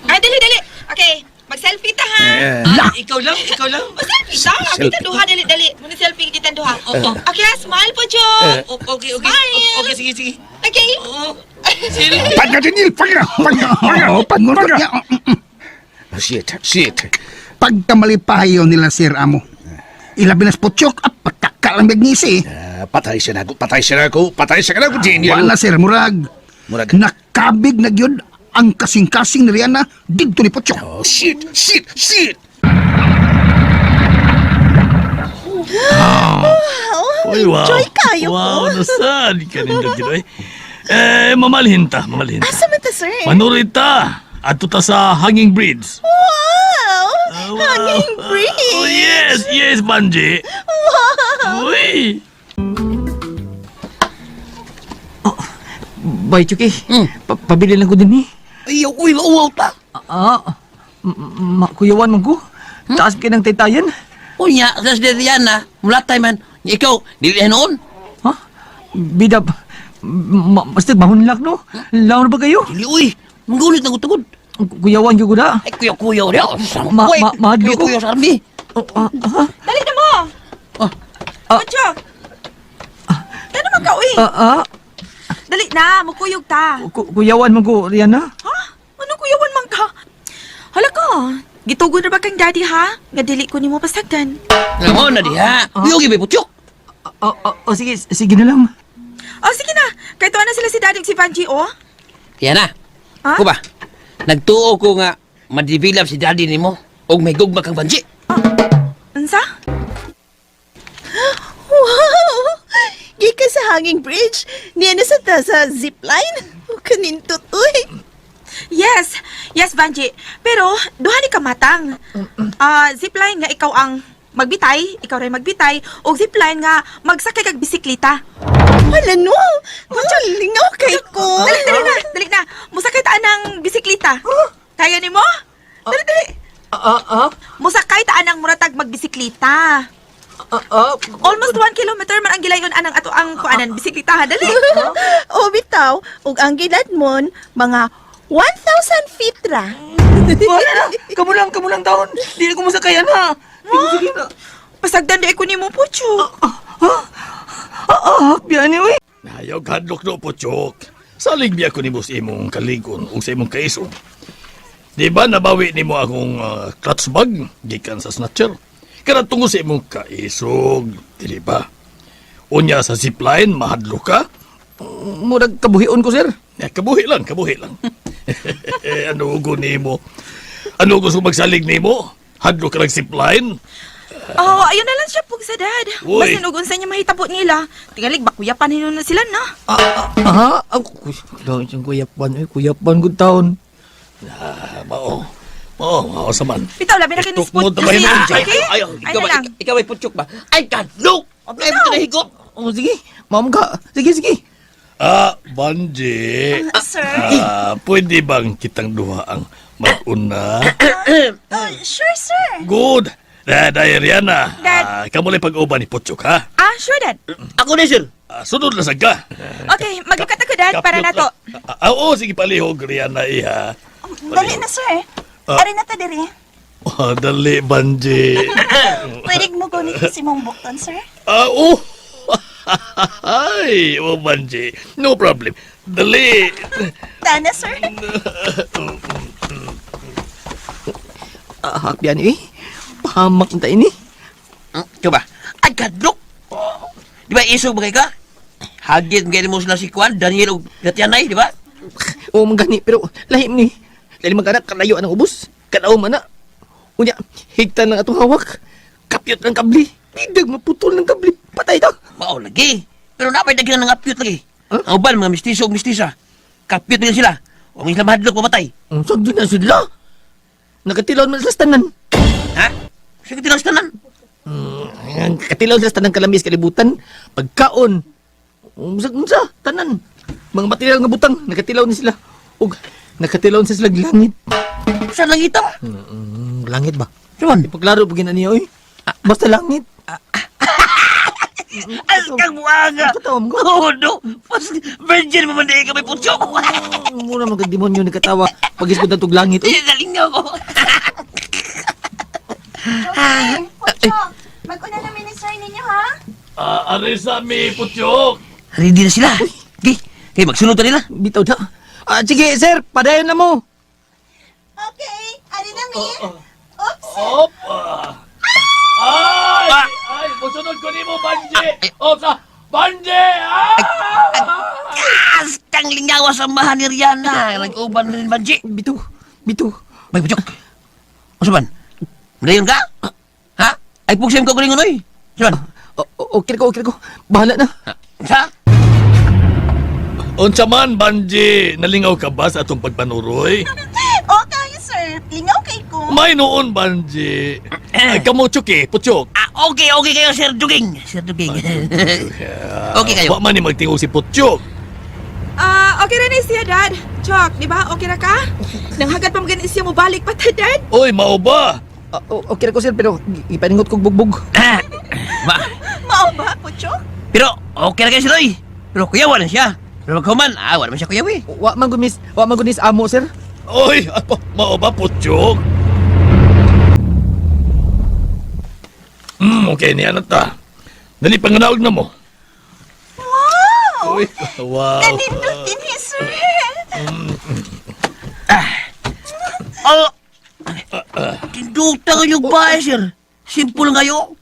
Ay, dali, dali. Okay, mag-selfie ta ha. Eh, Ah, ikaw lang, ikaw lang. Mag-selfie ta. Selfie. Kita duha, dali, dali. Muna selfie kita duha. Oo. Okay, smile, Puchok. Okay. Smile. Okay, sige, sige. Okay. Oo. Selfie. Pagka, Daniel, pagka, pagka, pagka. Oo, pagngon Pagka. niya. Shit, shit. Pagkamalipayo nila, sir amo. Ilabi na sa Puchok, at pataka lang bigngisi. Ah, patay siya na ako, patay siya na ako, patay siya na ako, Daniel. Wala, sir, murag. Murag. Nakabig na gyud ang kasing-kasing ni Rihanna didto ni Puchok. Oh, shit, shit, shit. Wow, Uy, wow. enjoy kayo Wow, ko. nasad kanindot gid oy. Eh, mamalhin ta, mamalhin ta. Asa man ta, sir? Manurita. Adto ta sa Hanging Bridge. Wow! Hanging bridge! Oh, yes, yes, Banji. Wow! Uy! Bay, Chuki. Pabili lang ko din eh. Ayaw, uy, mauwaw ta. Ah, kuyawan man ko. Taas ka ng taytayan. Unya, sa si Rihanna, mula man. Ikaw, dili noon. Ha? Bidab. Basta bahunlak no? Laon ba kayo? Dili, uy. Manggunit na gutugod. Kuyawan ko na. Ay, kuya-kuya, uy. Mahadlo ko. Kuya-kuya sa army. Oh, ah, ah, Dali na mo! Oh. Ah. Putyok! Tano man ka, uy! ah, ah. Dali na, mukuyog ta. Kuyawan man ko, Rihanna. Ha? Ano kuyawan man ka? Hala ka, gitugon na ba kang daddy ha? Nga dili ko nimo pasagdan. Namo na diha. Uy, ba putyok? Oh, oh, oh, sige, sige na lang. Oh, sige na. Kahit na sila si daddy ug si Vanji, oh. Rihanna, Ha? ko ba? Nagtuo ko nga ma-develop si daddy nimo og may gugma kang Banji. Unsa? Wow! Gikan sa hanging bridge, niya na sa ta sa zipline. Kanindot, uy! Yes. Yes, Vanji. Pero duha ni ka matang. Ah, zipline nga ikaw ang magbitay, ikaw rin magbitay, o zipline nga magsakay kag bisikleta. Wala no! Macang lingaw kay ko! Dali, dali na, dali na. Musakay ta ng bisikleta. Kaya nimo? Dali, dali. Ah, ah, Musakay ta anang muratag magbisikleta. ah, ah. Almost 1 kilometer man ang gilayon anang ato ang kuanan bisikleta ha. Dali. O bitaw, ug ang giladmon, mga 1,000 feet ra. Wala na. Kamu lang taon. Di na ko masakayan ha. Sige, sige na. Pasagdan di ko nimo Pucho. Ah, ah, biyan uy. Ayaw kadlok no, Puchok. Salig biya ko nimo sa imong kaligon o sa imong kaisog. Di ba nabawi nimo akong clutch bag gikan sa snatcher? Kana tungo sa imong kaisog, dili ba? Unya sa zipline, mahadlo ka? Murag kabuhion ko, sir. Eh, kabuhi lang, kabuhi lang. Eh, ano ko nimo? Ano gusto magsalig nimo? Hadlo ka lang zipline? Oh, ayun na lang siya pug sa dad. Uy. Basta nugon sa niya mahitabo nila. Tingalig bakuyapan nino na sila na. Ah, ah, ah, ah. Kuy, daw siyang kuyapan, uy. Kuyapan good taon. Ah, mao. Mao, mao sa man. Bitaw labi na kini Itok mo, spot. tabay na, Jay. Okay? Ayaw, Ay ikaw na ba, lang. ikaw ay putyok ba? Ay, kadlok! Ay, mo na higop! Oh, sige. Ma'am ka. Sige, sige. Ah, Banji. Sir? Ah, pwede bang kitang duha ang mag-una? Oh, sure, sir. Good. Na, dahil Rihanna. Dad. Ah, kamo lang pag-uban ni Puchok, ha? Ah, sure dad. Ako na, sir. Ah, sunod na sad ka. Okay, maglukat ako dad para Kapyot nato. lang. Ah, ah, oo, sige palihog, Rihanna, iha. Dali na, sir. Ah. Ari na ta diri. Oh, dali, Banji. Pwede mo gunit si mong bukton, sir? Ah, oh. Ay, oh, Banji. No problem. Dali. Tana, sir. Ah, biyan uy. Pahamak na tayo ni. Ikaw ba? Ay, kadlok! Di ba, isog ba kay ka? Hagit ngayon mo sila si Kwan, Daniel o Gatianay, di ba? Oo, man gani, pero lahim ni. Dali man kanak, kalayo ang ubos. Kanaw man na. Unya, higtan ng atong hawak. Kapyot ng kabli. Bidag maputol ng kabli. Patay ta. Mao lagi. Pero napay daghan ng apyot lagi. Huh? Ang uban, mga mistiso o mistisa. Kapyot na sila. Huwag sila mahadlok mamatay. Ang sagdo na sila. Nakatilaw man sila sa tanan. Ha? Sige, tilaw sa tanan. Ang katilaw sila sa tanang kalamis kalibutan. Pagkaon. Unsa unsa tanan. Mga material nga butang nakatilaw ni sila. Ug nakatilaw na sila og langit. Saan lang ito? Langit ba? Saan? Ipaklaro pag gina niya oy. Basta langit. As kang buanga! Katawa mo ko. Oh, no! Mas virgin mo man di ka may putyo! Mura mga demonyo nagkatawa pag-isgot na tog langit. Uy, Nalingaw ko! Puchok, mag-una namin ni sir ninyo, ha? Ah, arisa mi, Puchok. Ready na sila. Okay, okay, magsunod na nila. Bitaw na. Ah, sige sir, padayon na mo. Okay, ari na mi. Oops. Op. Ah. Ay, ay, musunod ko nimo, Banji. Op, sa Banji! Ah! As kang lingawa sa mahan ni Rihanna. Nag-uban na rin, Banji. Bitaw, bitaw. Bay, putyok. Ano man? Madayon ka? Ha? Ay, pugsim ko galingon, oy. Saban? Okay ko, okay ko. Bahala na. Sa? Unsa man, Banji, nalingaw ka ba sa atong pagpanuroy? Okay, sir. Lingaw kay ko. May noon, Banji. Ay, kamo, Chuki, Putyok. Ah, okay, okay kayo, Sir Duging. Sir Duging. Okay kayo. Wa man ni magtingog si Putyok. Ah, okay ra na siya, Dad. Chok, di ba? Okay ra ka? Nanghagad pa magani siya mo balik pa ta, Dad. Oy, mao ba? Ah, okay ra ko sir, pero ipaningot kog bugbog. Ah, ma, Mao ba, Puchok? pero okay na kayo, Sir Oy. Pero kuyawan na siya. Pero maghuman, ah, wala man siya kuyaw eh. Wa man gud miss amo sir. Oy, apa, mao ba, Putyok? Okay, niya na ta. Dali, panganaog na mo. Wow! Uy, wow. Kanindot din eh, sir. Oh! Tinduta kayo bahay, sir. Simple kayo.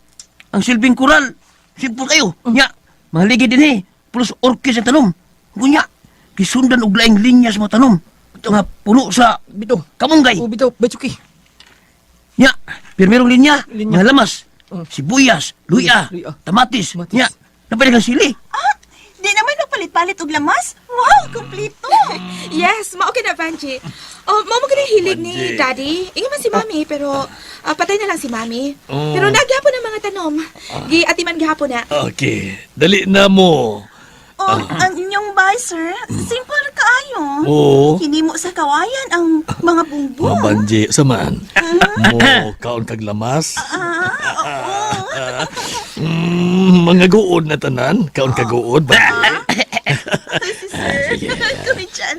Ang silbing kural. Simple kayo. Nya, mahaligi din eh. Plus orkis ang tanom. Kunya, gisundan og laing linya sa mga tanom. Nga puno sa Bito. kamunggay. Oh, bitaw, Chuki. Nya, pirmerong linya, Linya. mga lamas, Mm. sibuyas, luya, Luya. tamatis, Tamatis. nya, napalik ang sili. Ah, di naman magpalit-palit og lamas. Wow, kompleto. Yes, mao okay na, Vanji. Oh, mao mo gani hilig ni Vanji. Daddy. Ingon man si Mami, pero patay na lang si Mami. Oh. Pero nagyapon ang mga tanom. Giatiman gihapon na. Okay, dali na mo. Oh, ang inyong bahay, sir. Simple kaayo. Oo. Hinimo sa kawayan ang mga bungbong. Mga Banji, samaan. Mo, kaon kag lamas. Ah, oo. Mga guod na tanan. Kaon kag guod, Banji. Ay, si sir. Kumityan.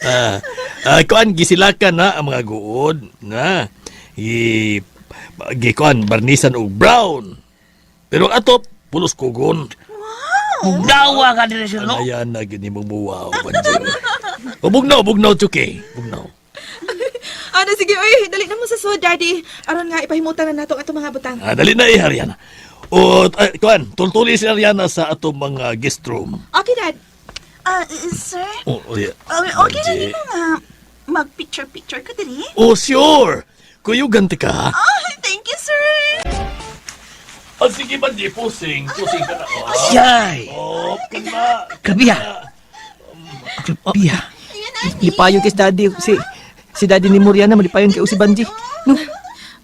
Ah, ah, kuan gisilakan na ang mga guod na i gi kuan barnisan og brown. Pero ang atop pulos kugon. Dawa ka din, sir, no? Ayan na gini mo muwaw, Banji. O bugnaw, bugnaw chuki, bugnaw. Ano, sige, oy, dali na mo sa sud, Daddy. Aron nga, ipahimutan na nato ang atong mga butang. Ah, dali na eh, Ariana. O kuan, tultuli si Ariana sa atong mga guest room. Okay, Dad. Ah, sir. Oh, oh, yeah. Okay na Banji. nimo nga mag-picture-picture ko diri. Oh, sure. Kuyugan ti ka. Oh, thank you, sir. Ah, sige, Banji, pusing. Pusing ka na. Oh, Yay! oh kalma. Grabe ah. Grabe ah. Ayan, Ani. Lipayon kay si daddy si daddy ni Moriana malipayon kay si Banji. No.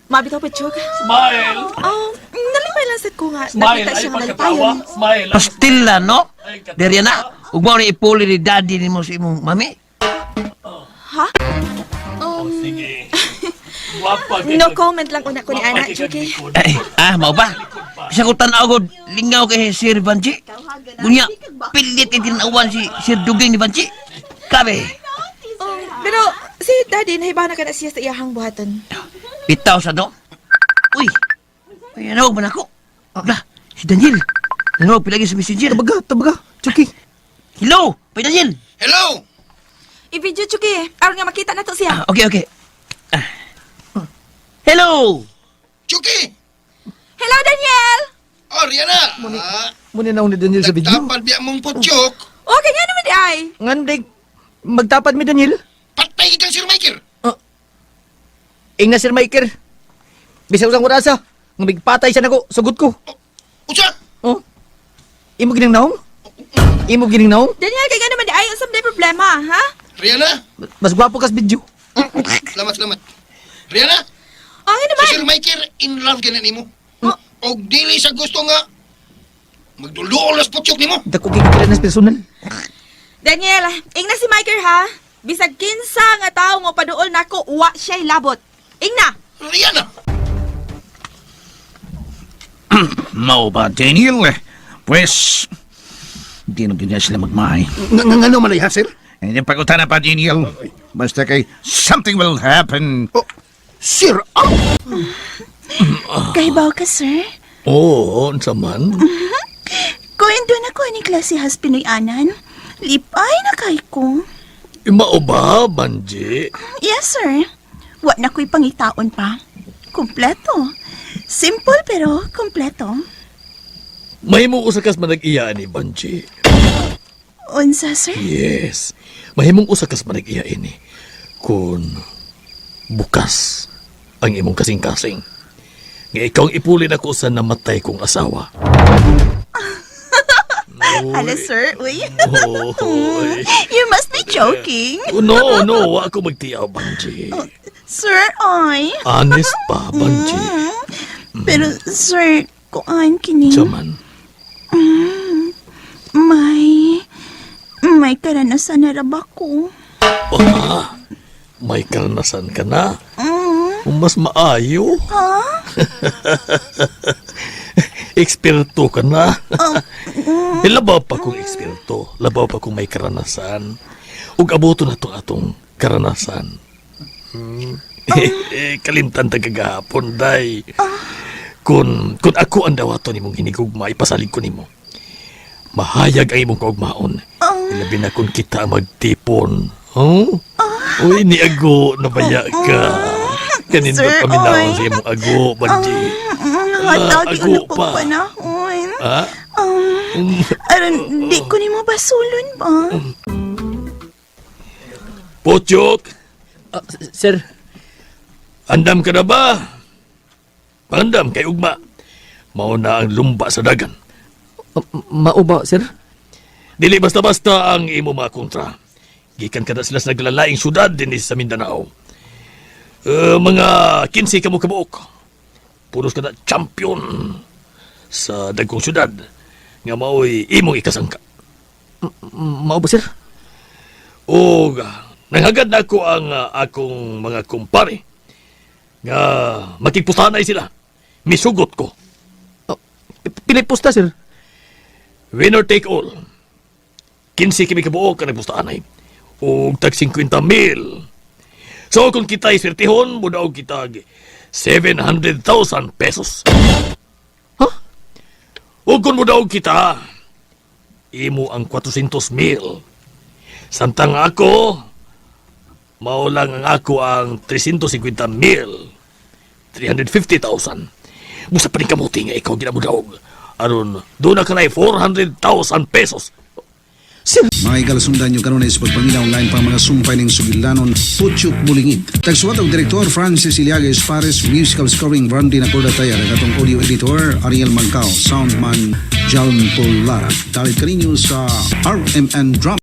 Mabitaw pa, Chok. Smile. Oh, nalipay lang sad ko nga. Smile. Nakita Ay, siya nga pagkatawa. nalipayon. Smile. Pastila, no? Ay, katawa. Derya na, ug mao ni ipuli ni daddy nimo sa imong mami. Ha? Oh, sige. Guwapa. No comment lang una ko ni Ana, Chuki. Ay, ah, mao ba? Bisa ko tan-aw ko, lingaw kay Sir Banji. Gunya, pilit kay ginawan si Sir Duging ni Banji. Grabe. Oh, pero si Daddy, nahibana ka na siya sa iyahang buhaton. Bitaw sa do. Uy, ay, ano man ako? Lah, si Daniel. Ano, pilagi sa messenger. Tabaga, tabaga, Chuki. Hello, pa Daniel. Hello! I-video, Chuki. Aron nga makita na to siya. Ah, okay, okay. Ah. Hello. Chucky! Hello, Daniel! Oh, Rihanna! Ah, Muna na ni Daniel sa video. nagtapad biya mong putyok. Okay nga naman di ay. Ngan day magtapad mi Daniel. Patay kang Sir Michael! Ing na Sir Michael. Bisan usang orasa, nga bigpatay siya nako, sugot ko. Usa! Oh. Imo gining naong? Imo gining naong? Daniel, kay nga naman di ay. Usam day problema, ha? Rihanna! Mas gwapo kas video. Salamat, salamat. Rihanna! Oh, nga Si naman. Sir Michael in love ka na nimo. Og dili sa gusto nga magduluol nas putyok nimo. Dako kay kila nas personal. Daniel, ing na si Michael, ha? Bisag kinsa nga tawo mo paduol nako, wa siya'y labot. Ing na! Rihanna! Mao ba, Daniel? Pues, di na ganyan sila magmahay. Nga nga nga man ay ha, sir? Hindi pag-utana pa, Daniel. Basta kay something will happen. Oh, sir, ah! Kahibaw ka, sir. Oo, oh, unsa man. Kuwento na ko ni klase has Pinoy anan. Lipay na kay ko. Mao ba, Banji? Yes, sir. Wa na ko'y pangitaon pa. Kompleto. Simple pero kompleto. Mahimong usa kas manag-iya ni Banji. Unsa, sir? Yes. Mahimong usa kas manag-iya ini. Kung bukas ang imong kasing-kasing. Nga ikaw ang ipuli nako sa namatay kong asawa. Hala, sir. Uy. Oh, oy. You must be joking. Oh, no, no, wa ako magtiyaw, Banji. Oh, Sir, ay. Honest pa, Banji. Pero, sir, kuan kini. Chaman. May karanasan na ra ba ko? Ah, may karanasan ka na. Mas maayo. Ha? Eksperto ka na. Eh, labaw pa kong eksperto. Labaw pa kong may karanasan. Ug aboto na itong atong karanasan. Eh, kalimtan ta kagahapon, day. Kung ako ang dawaton nimong hinigugma, ipasalig ko nimo. Mahayag ang imong kaugmaon. Ilabi na kung kita ang magtipon. Huh? Uy, ni Ago, nabaya ka. Kanindot Sir, paminaw oy. sa imong ago, Banji. Hatagi ago na pa. pa. Panahon. Ha? Aron, di ko nimo basulon ba? Pochok, Ah, sir, andam ka na ba? Andam kay ugma. Mao na ang lumba sa dagan. Mao ba, sir? Dili basta-basta ang imo mga kontra. Gikan kada sila sa naglalaing syudad dinhi sa Mindanao. Mga 15 kamo kabuok. Puros kada champion sa dagkong syudad nga maoy imong ikasangka. Mao ba, sir? Og nanghagad na ako ang akong mga kumpare nga makigpustanay sila. Misugot ko. Oh, pilay pusta, sir. Winner take all. 15 kami kabuok ang nagpustaanay. Og tag 50 mil. So kung kita iswertihon, mudaog kita 700,000 pesos. Huh? O kung mudaog kita, imo ang 400 mil. Samtang ako, mao lang ang ako ang 350 mil. 350,000. Busa pa rin kamuti nga ikaw ginamudaog. Aron, doon na ka na 400,000 pesos. Sir, Mga igalasundan nyo kanunay sa pagpaminaw online pa mga sumpay ng sugilanon Putyok Bulingit. Tagsuwat og Direktor Francis Iliages Pares, Musical Scoring Randy Nacorda Tayar, ang atong audio editor Ariel Mancao, Soundman Jalm Polara. Dalit kaninyo sa RMN Drama.